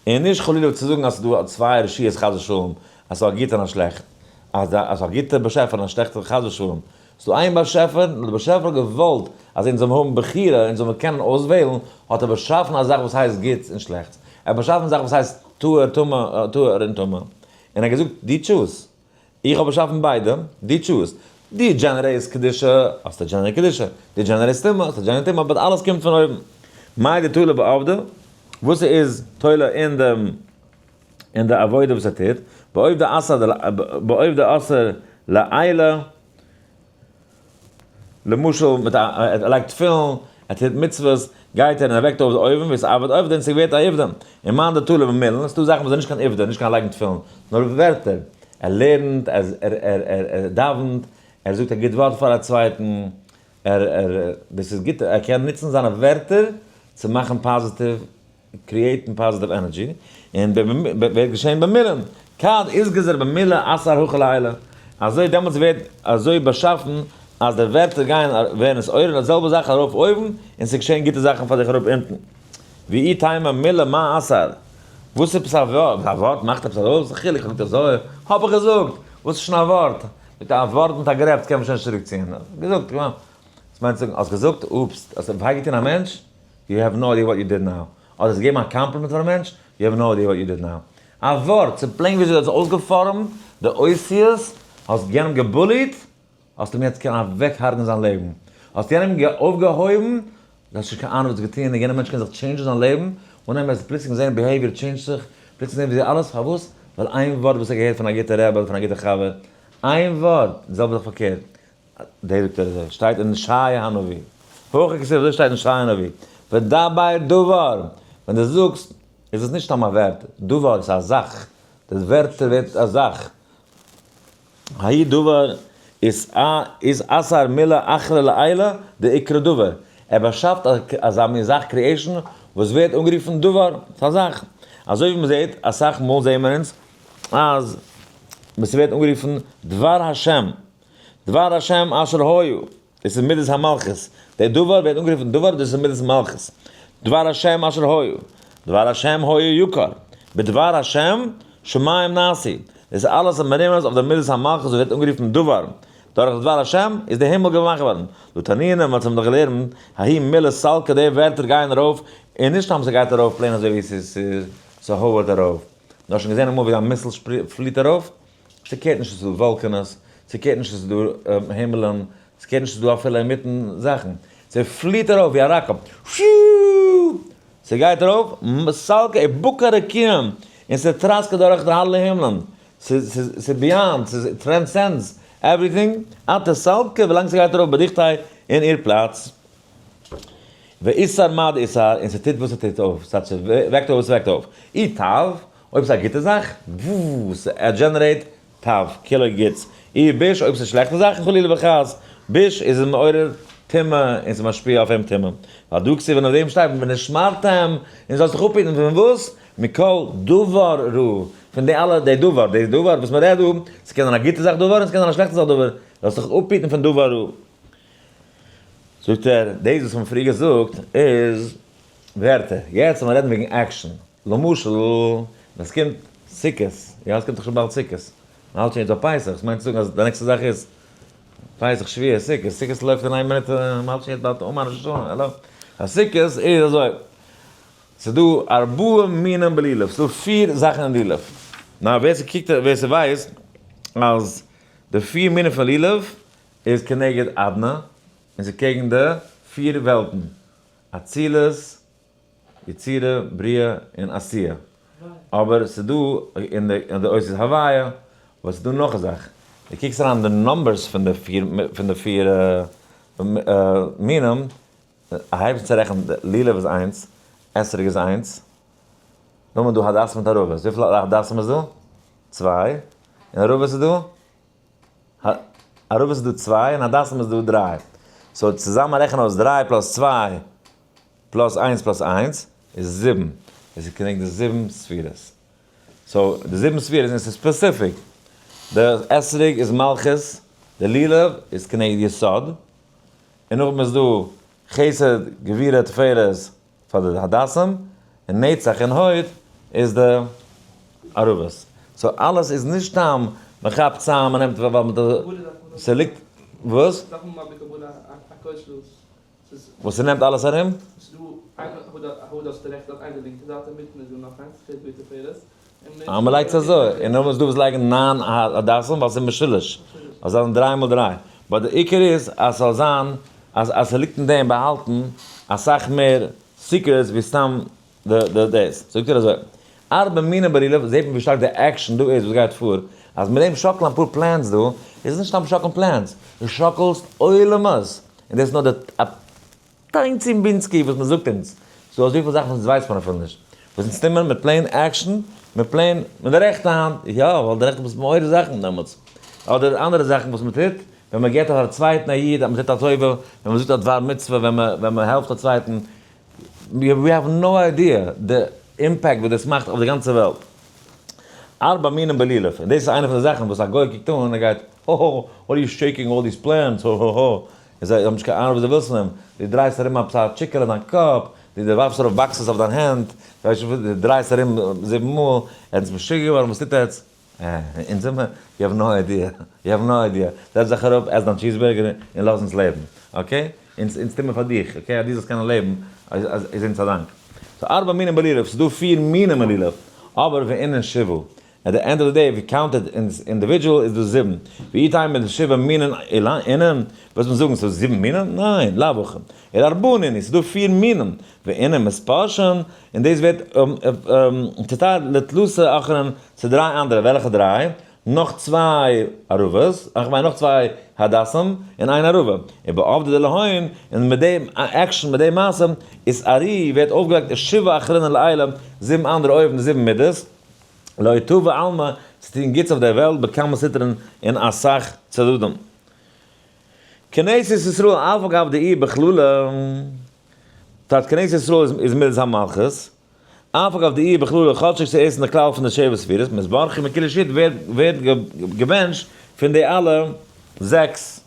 און נישט חלילה צו זאגן אז ס'איז דא צוויי רשויות חס ושלום, אז ס'איז א גוטע און א שלעכט, אז ס'איז א גוטע באשעפער און א שלעכטע חס ושלום. ס'איז דא איין באשעפער, נאר דער באשעפער האט געוואלט אז אונז זאלן האבן בחירה, אונז זאלן קענען אויסוועלן, האט ער באשאפן א זאך וואס הייסט גוטס און שלעכטס. ער האט באשאפן א זאך וואס הייסט טהור, טמא, טהור און טמא. און ער האט געזאגט, דו choose. איך האב באשאפן ביידע, דו choose. דו generate סט קדושה, האסטו generate קדושה. דו generate סט טומאה, האסטו generate טומאה, but אלעס קומט פון אויבן. מאי דתלא בעובדא, וואס איז תולה אין דעם אין די עבודה וואס ער טוט, בעובדא אסר בעובדא אסר לעילא, למשל מיט א ער לייגט תפילין, ער טוט מצוות, גייט ער און ער וועקט אויף די אויבן ווי עס ארבעט עובדא און ס'ווערט א עובדא. און מאן דתלא במילין, ס'דא זאכן וואס זענען נישט קיין עובדא, נישט קיין לייגן תפילין, נאר ווערטער, ער לערנט, ער ער ער דאווענט, ער זאגט א גוט ווארט פאר א צווייטן, ער ער דאס איז גוט, ער קען נוצן זיינע ווערטער צו מאכן פאזיטיוו create ן positive energy, און ווערט געשען במילין, כד אתגזר במלה אתער הכי לעילא, אזוי דעמאלטס ווערט אזוי באשאפן אז די ווערטער גייען ווערן עס אוירן די זעלבע זאך ארויף אויבן, און ס'געשען גוטע זאכן פאר דיך אראפ אונטן. ואי תימא מלה מאי אתער? וואס איז עפעס א ווארט? א ווארט מאכט עפעס ארויס? א חילוק כ'האב געזאגט אזוי האב איך געזאגט! וואס איז שוין א ווארט? מיט א ווארט מיט א גרעפץ קען מען שוין נישט צוריק ציען. געזאגט, וואס מיינט זאגן? האסט געזאגט? oops, האסט וויי געטון א מענטש? you have no idea what you did now. אדער האסט געגעבן א קאמפלימענט פאר א מענטש, you have no idea what you did now. א ווארט, ס'איז plain וויאזוי דו האסט אויסגעפארעמט די אותיות, האסט יענעם גע bully ט, האסט אים יעצט קענען אוועקהרג'ן זיין לעבן. האסט יענעם אויפגעהויבן, דו האסט נישט קיין אהנונג וואס האסט געטון, און יענער מענטש קען זיך change ן זיין לעבן, אן אים וועסטו פלוצלינג זען behavior change ט זיך, פלוצלינג זען וויאזוי אלעס, פארוואס? ווייל איין ווארט וואס ער האט געהערט פון א גוטע רבי אדער פון א גוטע חבר, איין ווארט, די זעלבע זאך פארקערט, דער זאגט ער אזוי, שטייט אין ישעיה הנביא, הכי כתיב אזוי שטייט אין ישעיה הנביא, ודבר דבר, ווען דו זאגסט, איז עס נישט סתם א ווערט, דבר איז א זאך, די ווערטער ווערט א זאך, האי דבר איז א איז אתער מלה אחרא לעילא דאקרי דבר, ער באשאפט אזא מין זאך creation וואס ווערט אנגערופן דבר, ס'איז א זאך, אזוי ווי מ'זעט אסאך מאל זעהן מיר אונז אז ס'ווערט אנגערופן דבר השם, דבר השם אשר היה, דאס איז מידת המלכות, דער דבר ווערט אנגערופן דבר, דאס איז מידת מלכות, דבר השם אשר היה, דבר השם היה יקר, בדבר השם שמים נעשו, דאס איז אלעס מרומז אויף די מידת המלכות וואס ווערט אנגערופן דבר, דורך דבר השם איז די הימל געמאכט געווארן, דהא תנינא, מ'האט זיך דאך געלערנט, ההיא מלה סלקא די ווערטער גייען ארויף, און נישט סתם ס'גייט ארויף plain אזוי ווי ס'האווערט ארויף, דו האסט שוין געזען אמאל ווי א missile פליט ארויף? ס'קערט נישט אז ס'איז דא וואלקענעס, ס'קערט נישט אז ס'איז דא הימלען, ס'קערט נישט אז ס'איז דא אפילו אינמיטן זאכן. ס'פליט ארויף ווי א ראקעט. שיו! ס'גייט ארויף, סלקא ובקע רקיעים, און ס'טראסקעט דורך די אלע הימלען. ס'איז beyond, ס'איז transcends everything, עד דסלקא, ווילאנג ס'גייט ארויף בדוכתיה אין איר פלאץ. ואתער מה דאתער, און ס'טוט וואס ס'טוט אויף, ס'טייטש ס'וועקט אויף וואס ס'וועקט אויף. אי טב, אויב ס'איז א גוטע זאך, וואו ס'ער generate טב, כולו גוטס. אי ביש, אויב ס'איז שלעכטע זאכן חלילה וחס, ביש, איז עס מעורר טומאה און ס'איז משפיע אויף אים טומאה. ועל דא כתיב און אויף דעם שטייט ונשמרתם, און זאלסט דיך אפהיטן פון וואס? מכל דבר רע, פון די אלע, די דבר, די דבר וואס מ'רעדט דא, ס'קען זיין א גוטע זאך דבר און ס'קען זיין א שלעכטע זאך דבר, זאלסט דיך אפהיטן פון דבר רע. זאגט ער, דאס וואס מ'האט פריער געזאגט איז ווערטער, יעצט לאמיר רעדן וועגן action, למשל ווען עס קומט סוכות, יא עס קומט דאך שוין באלד סוכות, מען האלט שוין יעצט ביי פסח, עס מיינט צו זאגן אז די נעקסטע זאך איז פסח שבועות סוכות, סוכות לויפט אין איין מינוט, מען האלט שוין יעצט באלד אומאן ראש השנה, העלא? אז סוכות איז אזוי, ס'איז דא ארבעה מינים בלולב, ס'איז דא פיר זאכן אין לולב, נאר ווער ס'קוקט ווער ס'ווייסט אז די פיר מינים פון לולב איז כנגד אדנ און ס'איז קעגן די פיר וועלטן, אצילות, יצירה, בריאה, און עשייה. אבער ס'איז דא אין די אותיות הוויה, אבער ס'איז דא נאך א זאך. דו קוקסט אריין די numbers פון די פיר פון די פיר מינים. הייבסט צו רעכענען, לולב איז איינס, אתרוג איז איינס, נאכדעם איז דא הדסים מיט ערבות, וויפיל הדסים איז דא? צוויי, און ערבות איז דא? ערבות איז דא צוויי און הדסים איז דא דריי, so צוזאמען רעכן אויס דריי plus צוויי plus איינס plus איינס איז זיבן, עס איז כנגד די זיבן ספירות, so די זיבן ספירות און עס איז specific, די אתרוג איז מלכות, די לולב איז כנגד יסוד, און נאכדעם איז דא חסד גבורה תפארת פאר די הדסים, און נצח און הוד איז די ערבות. so אלעס איז נישט סתם מען כאפט צאם מען נעמט ווייל מען ס'ליגט וואס? וואס ס'נעמט אלעס ארום? אה מ'לייגט עס אזוי, און נאכדעם איז דא וואס לייגן ניין הדסים ווייל ס'איז משולש, אז זיי זענען דריי מאל דריי, but די עיקר איז אז ס'זאל זיין אז אז ס'ליגט אין דעם באהאלטן אסאך מער secrets ווי סתם די די דאס. זאגט ער אזוי, ארבע מינים בלולב, זעט מען ווי שטארק די action דא איז וואס גייט פאר, אז מיט דעם שאקלן אפאר plants דא, איז נישט סתם שאקלן plants, דו שאקלסט עולמות, און דאס איז נאר די tiny בינסקי וואס מען זאגט אונז, ס'דא אזויפיל זאכן וואס אונז ווייסט מען אפילו נישט, וואס אונז טוהן מיר מיט plain action, מיט plain, מיט די רעכטע האנט, יא, ווייל די רעכטע ביסט מעורר זאכן דעמאלטס, אדער אנדערע זאכן וואס מען טוט, ווען מען געבט פאר א צווייטן א איד, אז מען טוט א טובה, ווען מען זאגט א דבר מצוה, ווען מען ווען מען העלפט א צווייטן, we have no idea די impact וואס דאס מאכט אויף די גאנצע וועלט. ארבע מינים בלולב, און דאס איז איינע פון די זאכן וואס א גוי קוקט אן און ער גייט, הא הא, what are you shaking all these plants, הא הא הא. און זיי האבן נישט קיין אהנונג וואס דו ווילסט פון אים, דו דרייסט ארום עפעס א טשיקעלע אין דיין קאפ, דו דו ווארפסט ארויף boxes אויף דיין הענט, ווייסט נישט וואס, דו דרייסט ארום זיבן מאל, ער איז משוגע געווארן, וואס טוט עטס? אה, אונז זעמער, you have no idea, you have no idea, זעץ זיך אראפ, עס דיין cheeseburger און לאז אונז לעבן, okay? אונז אונז טוט מען פאר דיך, okay? אז דו זאלסט קענען לעבן, איז אונז א דאנק. so ארבע מינים בלולב, ס'איז דא פיר מינים אין לולב, אבער ואינן שבעה, at the end of the day if you count it individual איז דאס זיבן, ואי תימא די שבעה מינין אינון, וועסט מיר זאגן ס'איז זיבן מינים? ניין, לאו הכי, אלא ארבעה נינהו, ס'איז דא פיר מינים, ואינון מתפרשין, און דאס ווערט צוטיילט לתלתא אחרין צו דריי אנדערע, וועלכע דריי? נאך צוויי ערבות, איך מיין נאך צוויי הדסים און איין ערבה, ובעבדא דלהון, און מיט דעם action מיט דעם מעשה, איז ארי ווערט אויפגעוועקט שבעה אחרינין לעילא, זיבן אנדערע אויבן די זיבן מידות, לאוטובא עלמא, צו טון גוטס אויף דער וועלט, בכמה סטרין אין אסאך צדדים. כנסת ישראל אף על גב דאי בכללה, טייטש כנסת ישראל איז מידת המלכות, אף על גב דאי בכללה כאטשיג ס'איז אין די כלל פון די שבע ספירות, מתברכין מכולהו שית ווערט געבענטשט פון די אלע זעקס,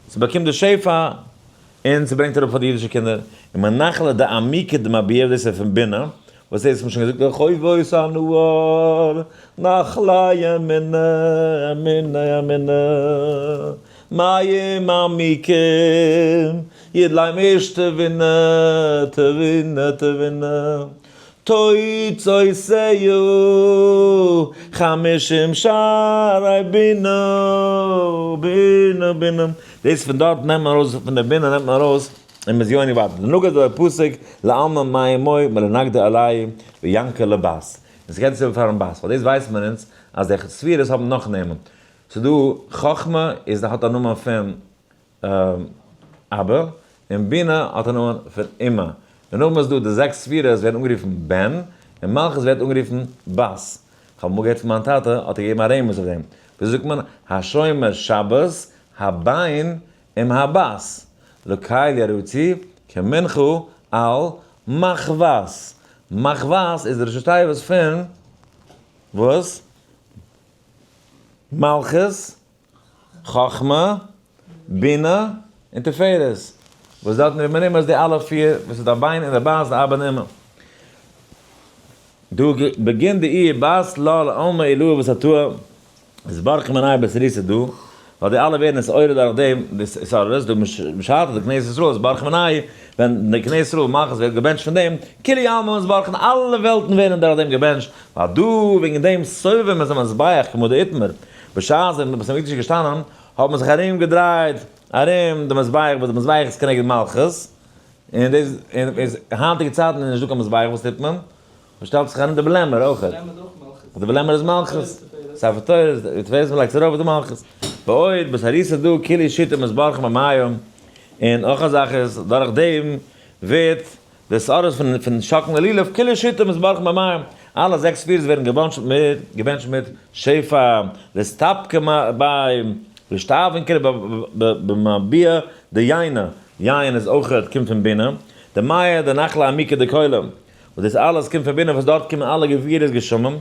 ס'באקומט די שפע און ס'ברענגט אראפ פאר די אידישע קינדער, ומנחלא דעמיקא דמביע דאס איז פון בינה, וואס דאס האט מען שוין געזאגט רחובות הנהר נחלי אמונה אמונה אמונה מים עמוקים ידליים איש תבונה תבונה תבונה תוצאותיה חמשים שערי בינה בינה בינה דאס פון דארט נעמט מען ארויס פון די בינה נעמט מען ארויס און מ'איז יוני ווייטער. דנגד דער פסוק לעלמא מאי מוי מלנגדא עלי וינקא לבת. און ס'גייט עס איבער פארן בת. ווייל דאס ווייסט מען אונז אז די ספירות האבן נאך נעמען. ס'דא חכמה איז האט א נאמען פון אבא, און בינה האט א נאמען פון אמא. און נאכדעם איז דא די זעקס ספירות ווערן אנגערופן בן, און מלכות ווערט אנגערופן בת. כ'האב אמאל געהערט פון מיין טאטע האט ער געגעבן א רמז אויף דעם. וויאזוי זאגט מען השומר שבת הבן עם הבת, לקל ירוצו כמנחה על מחבת. מחבת איז די ראשי תיבות פון וואס? מלכות, חכמה, בינה, און תפארת. וואס דארטן ווערט מרומז די אלע פיר, וואס איז די בן און די בת, די אבא און אמא. דא בגין דאי בת לה לעלמא עילאה ותתאה. איז ברכי מנין באתערותא דא, ווייל די אלע ווערן נתעורר דורך דעם די התעוררות דא בשעתא די כנסת ישראל איז ברכי מנין, ווען די כנסת ישראל מלכות ווערט געבענטשט פון דעם, כולי עלמא מתברכין אלע וועלטן ווערן דורך דעם געבענטשט, ווייל דא וועגן דעם סובבים את המזבח כמו דאיתמר, בשעת ווען בית המקדש איז געשטאנען האט מען זיך ארום געדרייט ארום די מזבח וואס די מזבח איז כנגד מלכות, און דאס איז היינטיגע צייטן איז נישטא קיין מזבח וואס טוט מען? מען שטעלט זיך ארום די בלעמער אויך. די בלעמער איז מלכות. ספר תורה איז תפארת מען לייגט עס ארויף איז די מלכות. ועוד באתערותא דא כולהו שיתין מתברכין במיא. און נאך א זאך איז, דורך דעם ווערט די התעוררות פון שאקלן די לולב, כולהו שיתין מתברכין במים, אלע זעקס פירות ווערן געבענטשט מיט, געבענטשט מיט שפע, לאסתפקא ביה לאשתאבין כולהו במביע דיינא, יין איז אויכעט קומט פון בינה, דמיא דנחלא עמיקא דכולא, וואס דאס אלעס קומט פון בינה וואס דארט קומען אלע גבורות גשמים,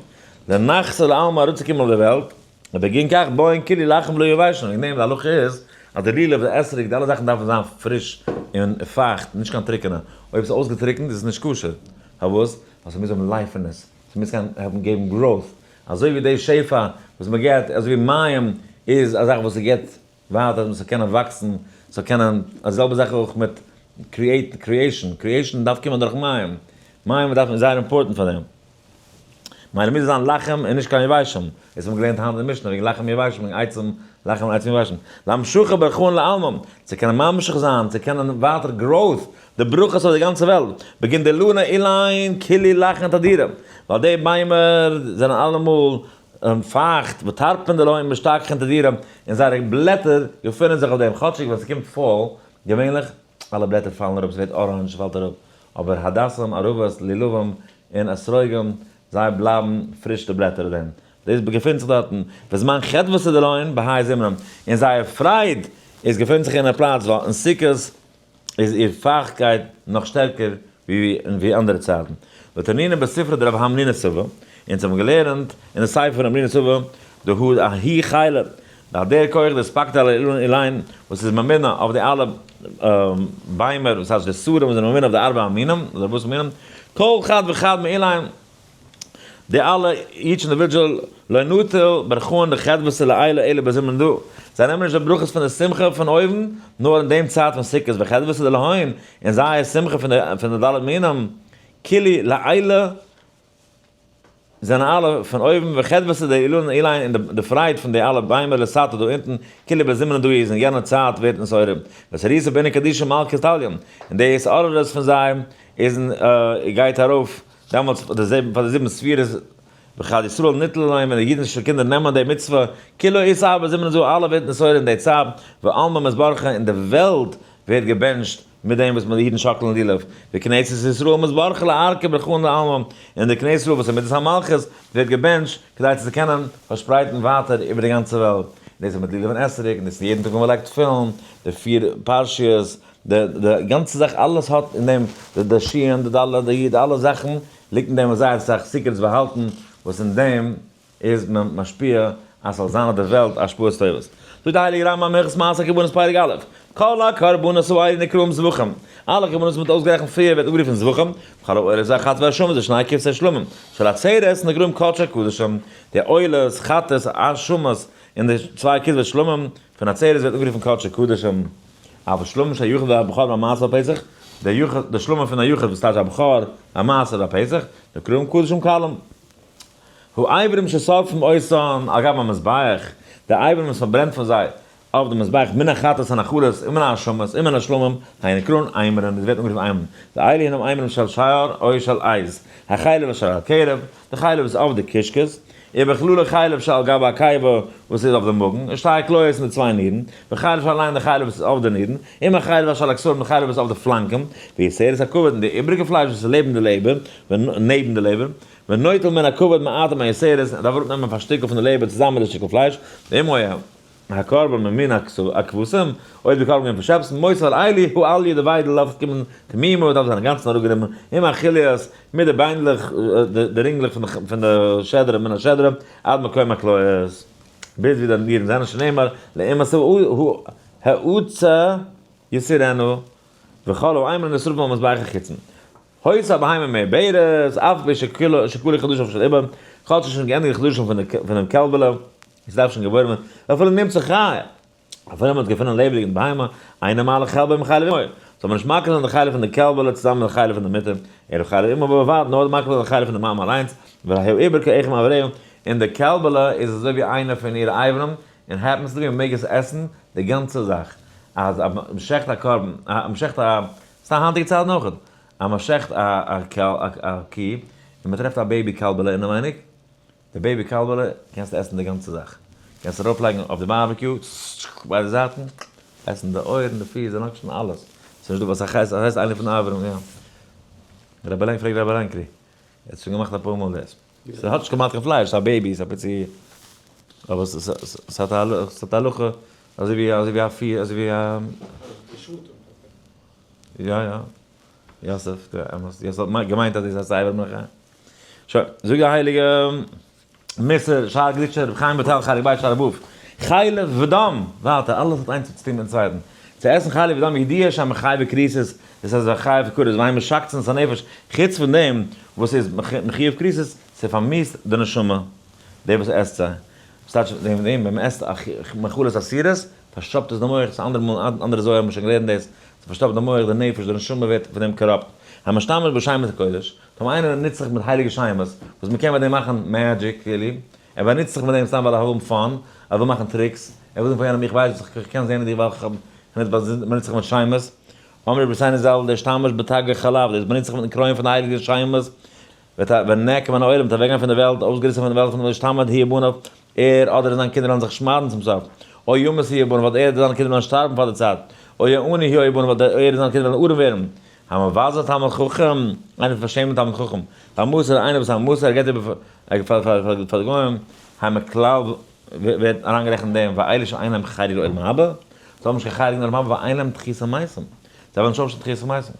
לנחתא לעלמא אראפצוקומען אויף די וועלט, ובגין כך בעיין כולהו לחין ולא יבשין, וועגן דעם די הלכה איז אז די לולב, די אתרוג, די אלע זאכן דארפן זיין פריש און פייכט, נישט קיין טרוקענע, אויב עס איז אויסגעטרוקנט איז עס נישט כשר, פארוואס? ווייל ס'מוז האבן life אין עס, ס'מוז קענען האבן געבן growth, אזוי ווי די שפע וואס מ'געט, אזוי ווי מים איז א זאך וואס ס'געט ווייטער אז מ'זאל קענען וואקסן, ס'זאל קענען, די זעלבע זאך אויך מיט create, creation, creation דארף קומען דורך מים, מים דארף איז זייער important פאר דעם. מילא מוז עס זיין לחים און נישט קיין יבשים, דאס האבן מיר געלערנט היינט אין משנה וועגן לחים יבשים, וועגן עצים, לחים און עצים יבשים. להמשכה ברכאן לעלמא, צו קענען ממשיך זיין, צו קענען ווייטער growth, די ברכות אויף די גאנצע וועלט, בגין דאילנא אילין כולהו לחין תדירא, ווייל די ביימער זענען אלעמאל פייכט, וטרפין דלהון משתכחין תדירא, און זייערע בלעטער געפונען זיך אויף דעם, כאטשיג ווען ס'קומט fall, געווענליך, אלע בלעטער פאלן אראפ, ס'ווערט orange, ס'פאלט אראפ, אבער הדסים, ערבות, לולבים, און אתרוגים, זיי בלייבן פריש די בלעטער אויף דעם. דאס געפינט זיך דארטן, וזמן חדוותא דלהון בהאי זמנא, און זייער פרייד איז געפינט זיך אין א פלאץ ווייל אין סוכות איז איר פייכטקייט נאך שטערקער ווי אנדערע צייטן. ותנינא בספרא דרב המנונא סבא, אונז האבן געלערנט אין די ספר רב המנונא סבא, דהא ההוא חילא, דאך דער כח דאספקתא על אילן אילין וואס איז ממונה אויף די אלע ביימער, וואס הייסט די שרים וואס זענען ממונה אויף די ארבע המינים, אדער ארבעת המינים, כל חד וחד מאילין, די אלע each individual לא נטיל ברכאן דחדוותא לעילא אלא בזמנא דא, זיי נעמען נישט די ברכות פון די שמחה פון אויבן, נאר אין דעם צייט פון סוכות וחדוותא דלהון, און זייער שמחה פון די ד' מינים, כולהו לעילא, זענען אלע פון אויבן, וחדוותא דאילנא אילין, און די פרייד פון די אלע ביימער לתתא דא אונטן, כולהו בזמנא דא איז אין יענע צייט ווערט נתעורר, ואתערותא באינון קדישין מלכא תליין, און די התעוררות פון זיי איז גייט ארויף דעמאלטס פאר די זיבן ספירות, וכד ישראל ניטל עליהם ווען די אידישע קינדער נעמען די מצוה, כולא אתער בזמנא זא אלע ווערט נתעורר אין די צייט, ועלמא מתברכא און די וועלט ווערט געבענטשט מיט דעם וואס די אידן שאקלען לולב, וכנסת ישראל מתברכא לארקא ברכאן לעלמא, און די כנסת ישראל וואס איז מידת המלכות ווערט געבענטשט כדי צו קענען פארשפרייטן ווייטער איבער די גאנצע וועלט, און דאס איז מיט לולב און אתרוג, און דאס איז יעדן טאג ווען מען לייגט תפילין, די פיר פרשיות, די גאנצע זאך אלעס האט אין דעם, די שין, די ד', די י', אלע זאכן ליגט אין דעם זייער אסאך secrets באהאלטן, וואס אין דעם איז מען משפיע אז ס'זאל זיין אויף די וועלט השפעות טובות. זאגט די הייליגע רמב ם הלכות מעשה קרבנות פרק א', כל הקרבנות האלה נקראים זבחים, אלע קרבנות וואס מ'האט אויסגערעכנט פריער ווערט אנגערופן זבחים, וכל העולות והחטאת והאשמות ושני כבשי שלמים של עצרת נקראים קדשי קדשים, די עולות, חטאת, אשמות, און די צוויי כבשי שלמים פון עצרת ווערט אנגערופן קדשי קדשים. אבל שלמים של יחיד והבכור והמעשר בפסח, דער יחיד, די שלמים פון א יחיד וואס טייטש א בכור, א מעשר והפסח, נקראים קדשים קלים. האיברים ששורפים אותן על גבי המזבח, די איברים וואס מ'ברענט פון זיי אויף די מזבח מן החטאת הנחלת ומן האשמות ומן השלמים, הן נקראין אימורין, דאס ווערט אנגערופן אימורין, ואלו הן אימורין של שער או של עז, החלב אשר על הקרב, די חלב איז אויף די קישקעס, ובכללו חלב שעל גבי הקיבה וואס איז אויף די מאגן, ושתי הכליות און די צוויי נירן, וחלב שעל העין די חלב וואס איז אויף די נירן, עם החלב אשר על הקשרים די חלב וואס איז אויף די פלאנקען, ויותרת הכבד און די איבריגע פלייש וואס איז לעבן די לעבער, נעבן די לעבער, ונוטל מן הכבד מעט ומיותרת, ער דארף אראפנעמען א שטיקל פון די לעבער צוזאמען מיט די שטיקל פלייש, ואם היה הקרבן ממין הכבשים, אויב די קרבן געווען פון שעפסן, מוסיף על אלו העליה די וויידל דארף קומען תמימה דארף זיין אינגאנצן אראפגענומען, עם הכליות, מיט די ביינדלעך, די רינגלעך פון די שדרה מן השדרה, עד מקום הכליות, ביז ווי די נירן זענען שנאמר, לעומת העצה יסירנו, וכל האימורין נשרפים על מזבח החיצון. היתה הבהמה מעוברת, אף על פי שכלו חדשיו של עובר, כאטש ס'איז שוין געענדיגט די חדשים פונעם קעלבעלע, עס דארף שוין געבוירן ווערן, ואפילו נמצא חי, אפילו מען האט געפונען לעבעדיג אין די בהמה, אינו מעלה חלבו עם חלב אמו, זאל מען נישט מקריב זיין די חלב פון די קעלבעלע צוזאמען מיט די חלב פון די מוטער, אלא חלב אמו בלבד, נאר מקריב זיין די חלב פון די מאמע אליינס, והעובר כאחד מאבריה, און די קעלבעלע איז אזוי ווי איינע פון אירע אברים, און happens to be מען מעג עס עסן די גאנצע זאך, אז מען שעכט א קרבן, מען שעכט א, ס'איז א היינטיגע צייט נאך, אז מען שעכט א קי, און מען טרעפט א baby קאלבעלע אינעווייניג, די baby קאלבעלע קענסטו עסן די גאנצע זאך, קענסט ארויף לייגן אויף די barbecue, ביידע זייטן. עסן די אויערן, די פיס, די לאקשן, אלעס. ס'איז נישט דא וואס א חית, א חית איינער פון די אברים, יא. רבי לענק פרעגט רבי לענקרי. ער האט שוין געמאכט אפאר מאל דאס. ס'האט נישט כמעט קיין פלייש, ס'איז א baby, ס'איז א פיצי, אבער ס'האט א הלכה אזוי ווי אזוי ווי א פיר, אזוי ווי א. יא יא. יוסף, דער אמת, יוסף האט געמיינט אז דאס הייסט אבר מן החיים. שוין, זאגט די הייליגע מוסר, שער הקדושה, רבי חיים וויטאל, חלק ב' שער ו', חלב ודם, ווייטער, אלעס האט איינס צו טון מיטן צווייטן. צו עסן חלב ודם ידיעה שהמחייב כריתות, דאס הייסט א חייב כרת, ואין משקצין את הנפש, חוץ פון דעם וואס איז מחויב כריתות, ס'פארמיסט די נשמה, דער וואס עסט זיי. וואס טייטש וועגן דעם ווען מ'עסט מאכלות אסורות, פארשטאפט עס די מח, ס'איז אנדערע מאל, אנדערע זוהר האבן שוין געלערנט דאס, ס'פארשטאפט די מח, די נפש, די נשמה ווערט פון דעם corrupt. המשתמש בשמות הקודש, טאמער איינער נוצט זיך מיט הייליגע שמות, וואס מ'קען מיט דעם מאכן magic כאילו, ער באנוצט זיך מיט דעם סתם ווייל ער וויל האבן fun, ער וויל מאכן tricks, ער וויל זאגן פאר יענעם איך ווייס וואס איך קען זען אין דיר ווייל איך האב, מ'נוצט זיך מיט שמות. אמרו רבותינו ז"ל, דער השתמש בתגא חלב, דאס באנוצט זיך מיטן קרוין פון די הייליגע שמות, וועט ונעקר מן העולם, וועט אוועקגיין פון דער וועלט, אויסגעריסן פון דער וועלט, פון וישתמד הוא ובניו, ער אדער זיין קינדער וועלן זיך שמד'ן צום סוף, או ימות הוא ובניו, אדער ער אדער זיינע קינדער וועלן שטארבן פאר דער צייט, או יעני הוא ובניו, אדער ער און זיינע קינדער וועלן ארעם ווערן. המבזה תלמיד חכם, איינער וואס פארשעמט תלמיד חכם, והמוסר, איינער וואס איז א מוסר, ער געבט איבער פאר די גוים, המכלל ווערט אריינגערעכנט אין דעם, ואלה שאין להם חלק לעולם הבא, זיי האבן נישט קיין חלק אין עולם הבא, ואין להם תחיית המתים, זיי וועלן נישט אויפשטיין תחיית המתים.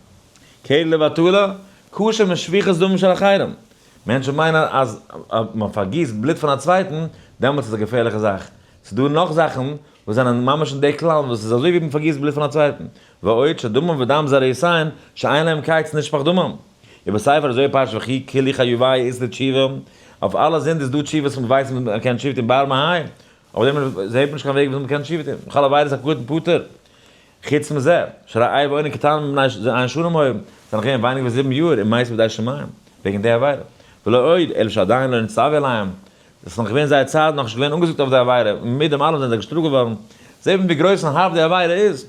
כלב והטלה, כשר משפיכות דמים של אחרים. מענטשן מיינען אז מען פארגיסט בלוט פון א צווייטן, דעמאלטס איז א געפערליכע זאך. ס'איז דא נאך זאכן וואס זענען ממש אין די כלל וואס איז אזוי ווי מען פארגיסט בלוט פון א צווייטן. ועוד שדמם ודם זרעיותיהן שאין להם קץ נשפך דמם. ובספר הזוהר פרשת ויחי כולהו חיוביא אית לתשובה, אויף אלע זינד איז דא תשובות וואס מען ווייסט מען קען תשובה טון בר מהאי, אויף דעם זעהט מען נישט קיין וועג וויאזוי מען קען תשובה טון, וכל עבירות הקטן פטור. חוץ מזה, שהרי ער ואונן קטנים מבני ז' שנים היו, זענען געווען ווייניגער ווי זיבן יאר און מתו בידי שמים, וועגן די עבירה. ולא עוד, אלא שעדיין לא נצטוו עליהם, עס איז נאך געווען זייער צייט, נאך נישט געווען אנגעזאגט אויף די עבירה, און מיט דעם אלעם זענען זיי געשטראפט געווארן. זעט מען ווי גרויס און הארב די עבירה איז.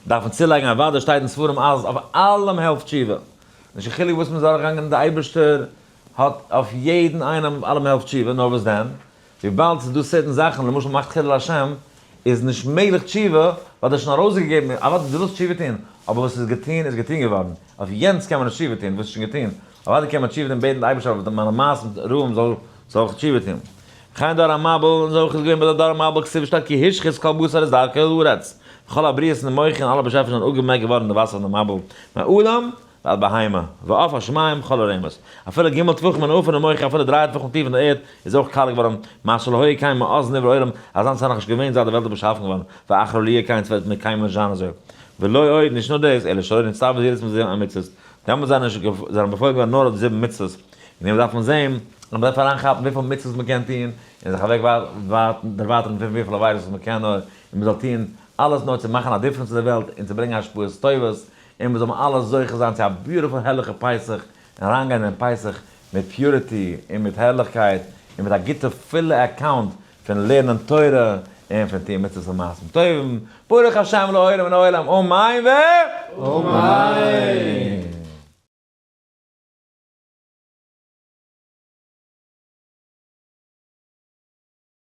דארף מען צולייגן, אוודאי שטייט אין ספרים אז אויף אלעם העלפט תשובה. נישט קיין חילוק וואס מען איז דורכגעגאנגען, דער אייבערשטער האט אויף יעדן איינעם אויף אלעם העלפט תשובה, נאר וואס דען? וויבאלד ס'איז דא certain זאכן, למשל מאכט חילול השם, איז נישט מעגליך תשובה, ווייל דאס איז שוין ארויסגעגעבן, אוודאי דו ווילסט תשובה טון, אבער וואס איז געטון איז געטון געווארן, אויף יענץ קען מען נישט תשובה טון, וואס איז שוין געטון, אוודאי קען מען תשובה טון בעטן די אייבערשטער אויף מיינע מעשים רעים זאל זאל איך תשובה טון. וכן דור המבול, און אזוי אויך איז געווען ביי די דור המבול, כתיב שטייט כי השחית כל בשר את דרכו אל הארץ, וכל הבריות נמחו און אלע באשעפענישן זענען אפגעמעקט געווארן אין די וואסער פון די מבול, מאדם ועד בהמה, ועוף השמים כל הרמש. אפילו ג' טפחים אין עפר נמחו, אפילו דריי טפחים טיף אין דער ערד, איז אויך קאלט געווארן, מה שלא היה כן מאז נברא העולם, אזאנס איז נאכנישט געווען זייט די וועלט איז באשאפן געווארן, ואחרי לא יהיה כן, ס'וועט מער קיינמאל נישט זיין אזוי. ולא עוד, נישט נאר דאס, אלא שלא נצטוו זהירות מז' המצוות, דעמאלט זענען נישט זענען באפוילן געווארן נאר אויף די זיבן מצוות, און דעם דארף מען זען, אז מ'דארף אריינכאפן וויפיל מצוות מ'קען טון, און זיך אוועק דערווייטערן פון וויפיל עבירות וואס מ'קען נאר, און מ'זאל טון אלעס נאר צו מאכן א difference אין די וועלט, און צו ברענגען השפעות טובות, און מיר זאלן אלע זוכה זיין צו א beautiful הערליכע פסח, און אריינגיין אין פסח מיט purity און מיט הערליכקייט, און מיט א גוטע פולע account פון לערנען תורה און פון טון מצוות און מעשים טובים, ברוך השם לעולם ולעולם אמן ו. אמן!